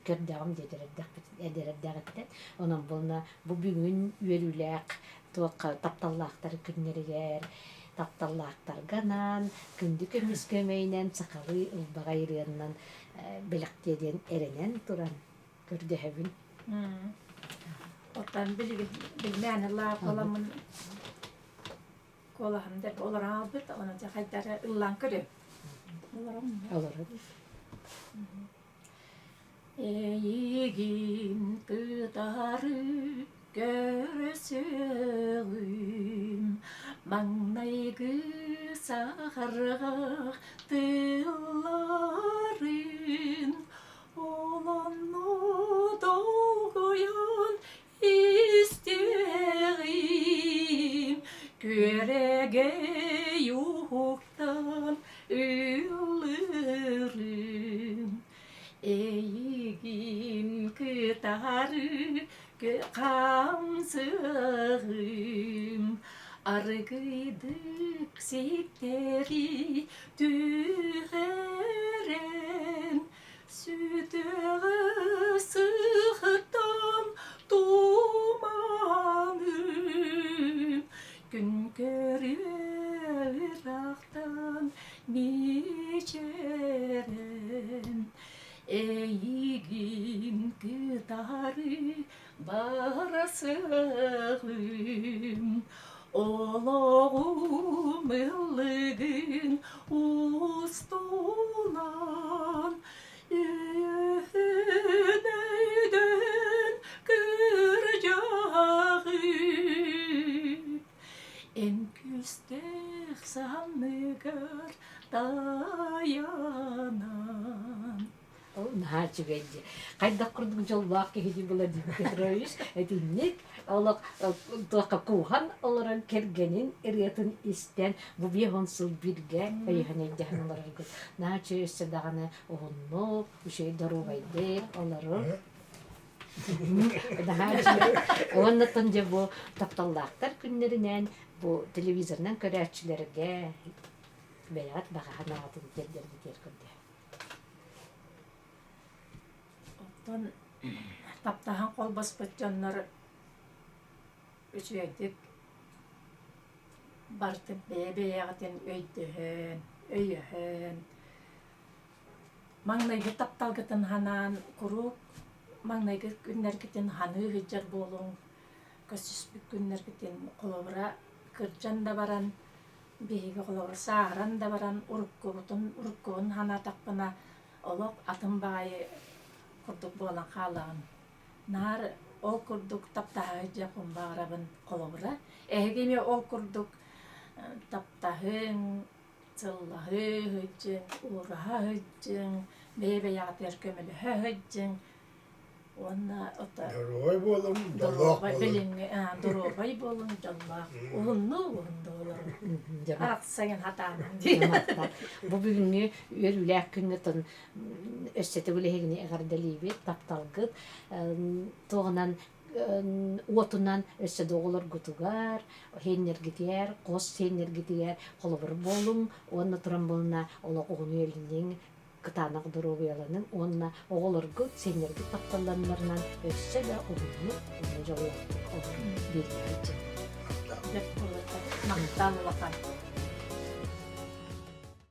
көрдөҕүм диэтэр эдэр эрдэҕиттэн. Онон буолла бу бүгүн үөрүүлээх туохха тапталлаахтар күннэригэр тапталлаахтарга анаан күндү көмүс көмөйүнэн сахалыы ылбаҕай ырыаннан бэлэхтиэ диэн эрэнэн туран көрдөһөбүн. Оттон билигин билмээн ыллаах буоламмын куолаһым дэлби олорон хаалбыт, онон дьэ хайдары ыллаан көрүөм. Олорон. Олорон. Эйигин кытары көрсөҕүм, маҥнайгы саһарҕах тылларын Ол онно долгуйан истиэҕим, күөрэгэй уһуктан ыллыырым. Эйигин кытары хамсыаҕым, аргыйдык ситэри түһэрэн Сүтүөҕү сыһытан туманым, күн көрүө. ырахтан мичээрэн Эйигин кытары барсыаҕым Олоҕум ыллыгын устунан Үһүн өйдөөн кырдьаҕым Эн күүстээх санныгар тайанан Наһаа үчүгэй дии. Хайдах курдук дьоллоох киһи Владимир Петрович итинник олох туохха кууһан олорон кэргэнин ырыатын истэн бу 50 сыл бииргэ өйөһөн өйдөһөн олороргут наһаа үчүгэй өссө даҕаны уһуннук, үчүгэй доруобайдык олорор. Наһаа үчүгэй. Уонна дьэ бу тапталлаахтар күннэринэн бу телевизорынан көрөөччүлэргэ бэйэҕит баҕа санааҕытын тиэрдэргитигэр көрдөһөбүн. Оттон таптаһан холбоспут дьоннор үчүгэйдик барытын бэйэ-бэйэҕитин өйдөһөн, өйөһөн, маҥнайгы тапталгытын санаан куруук маҥнайгы күннэргитин саныы сылдьар буолуҥ, көрсүспүт күннэргитин холобура кырдьан да баран Биһиги холобур сааһыран да баран уруккубутун уруккубун санаатахпына олох атын баҕайы курдук буолан хаалаҕын. Наар ол курдук таптаһа сылдьыахпын баҕарабын холобура. Эһиги эмиэ ол курдук таптаһыҥ, сыллаһыы сылдьыҥ, уураһа сылдьыҥ, бэйэ-бэйэҕитигэр көмөлөһө сылдьыҥ. Уонна ото Доруобай буолуҥ, дьоллоох доруобай буолуҥ. билиҥҥи доруобай буолуҥ, дьоллоох. Уһуннуу уһуннуу олоруҥ. Арахсайын хатаамаҥ дии. Бу бүгүҥҥү үөрүүлээх күҥҥэ тон өссө төгүл эһигини эҕэрдэлиибит, тапталгыт туоҕунан уотунан өссө да оҕолоргутугар, сиэннэргитигэр, хос сиэннэргитигэр холобур буолуҥ уонна туран буолна олох уһун үйэлэниҥ, кытаанах доруобуйаланыҥ уонна оҕолоргут, сиэннэргит тапталланнарынан өссө да уһуннук уонна дьоллоохтук олорун биэрдиҕит. Махтал улахан.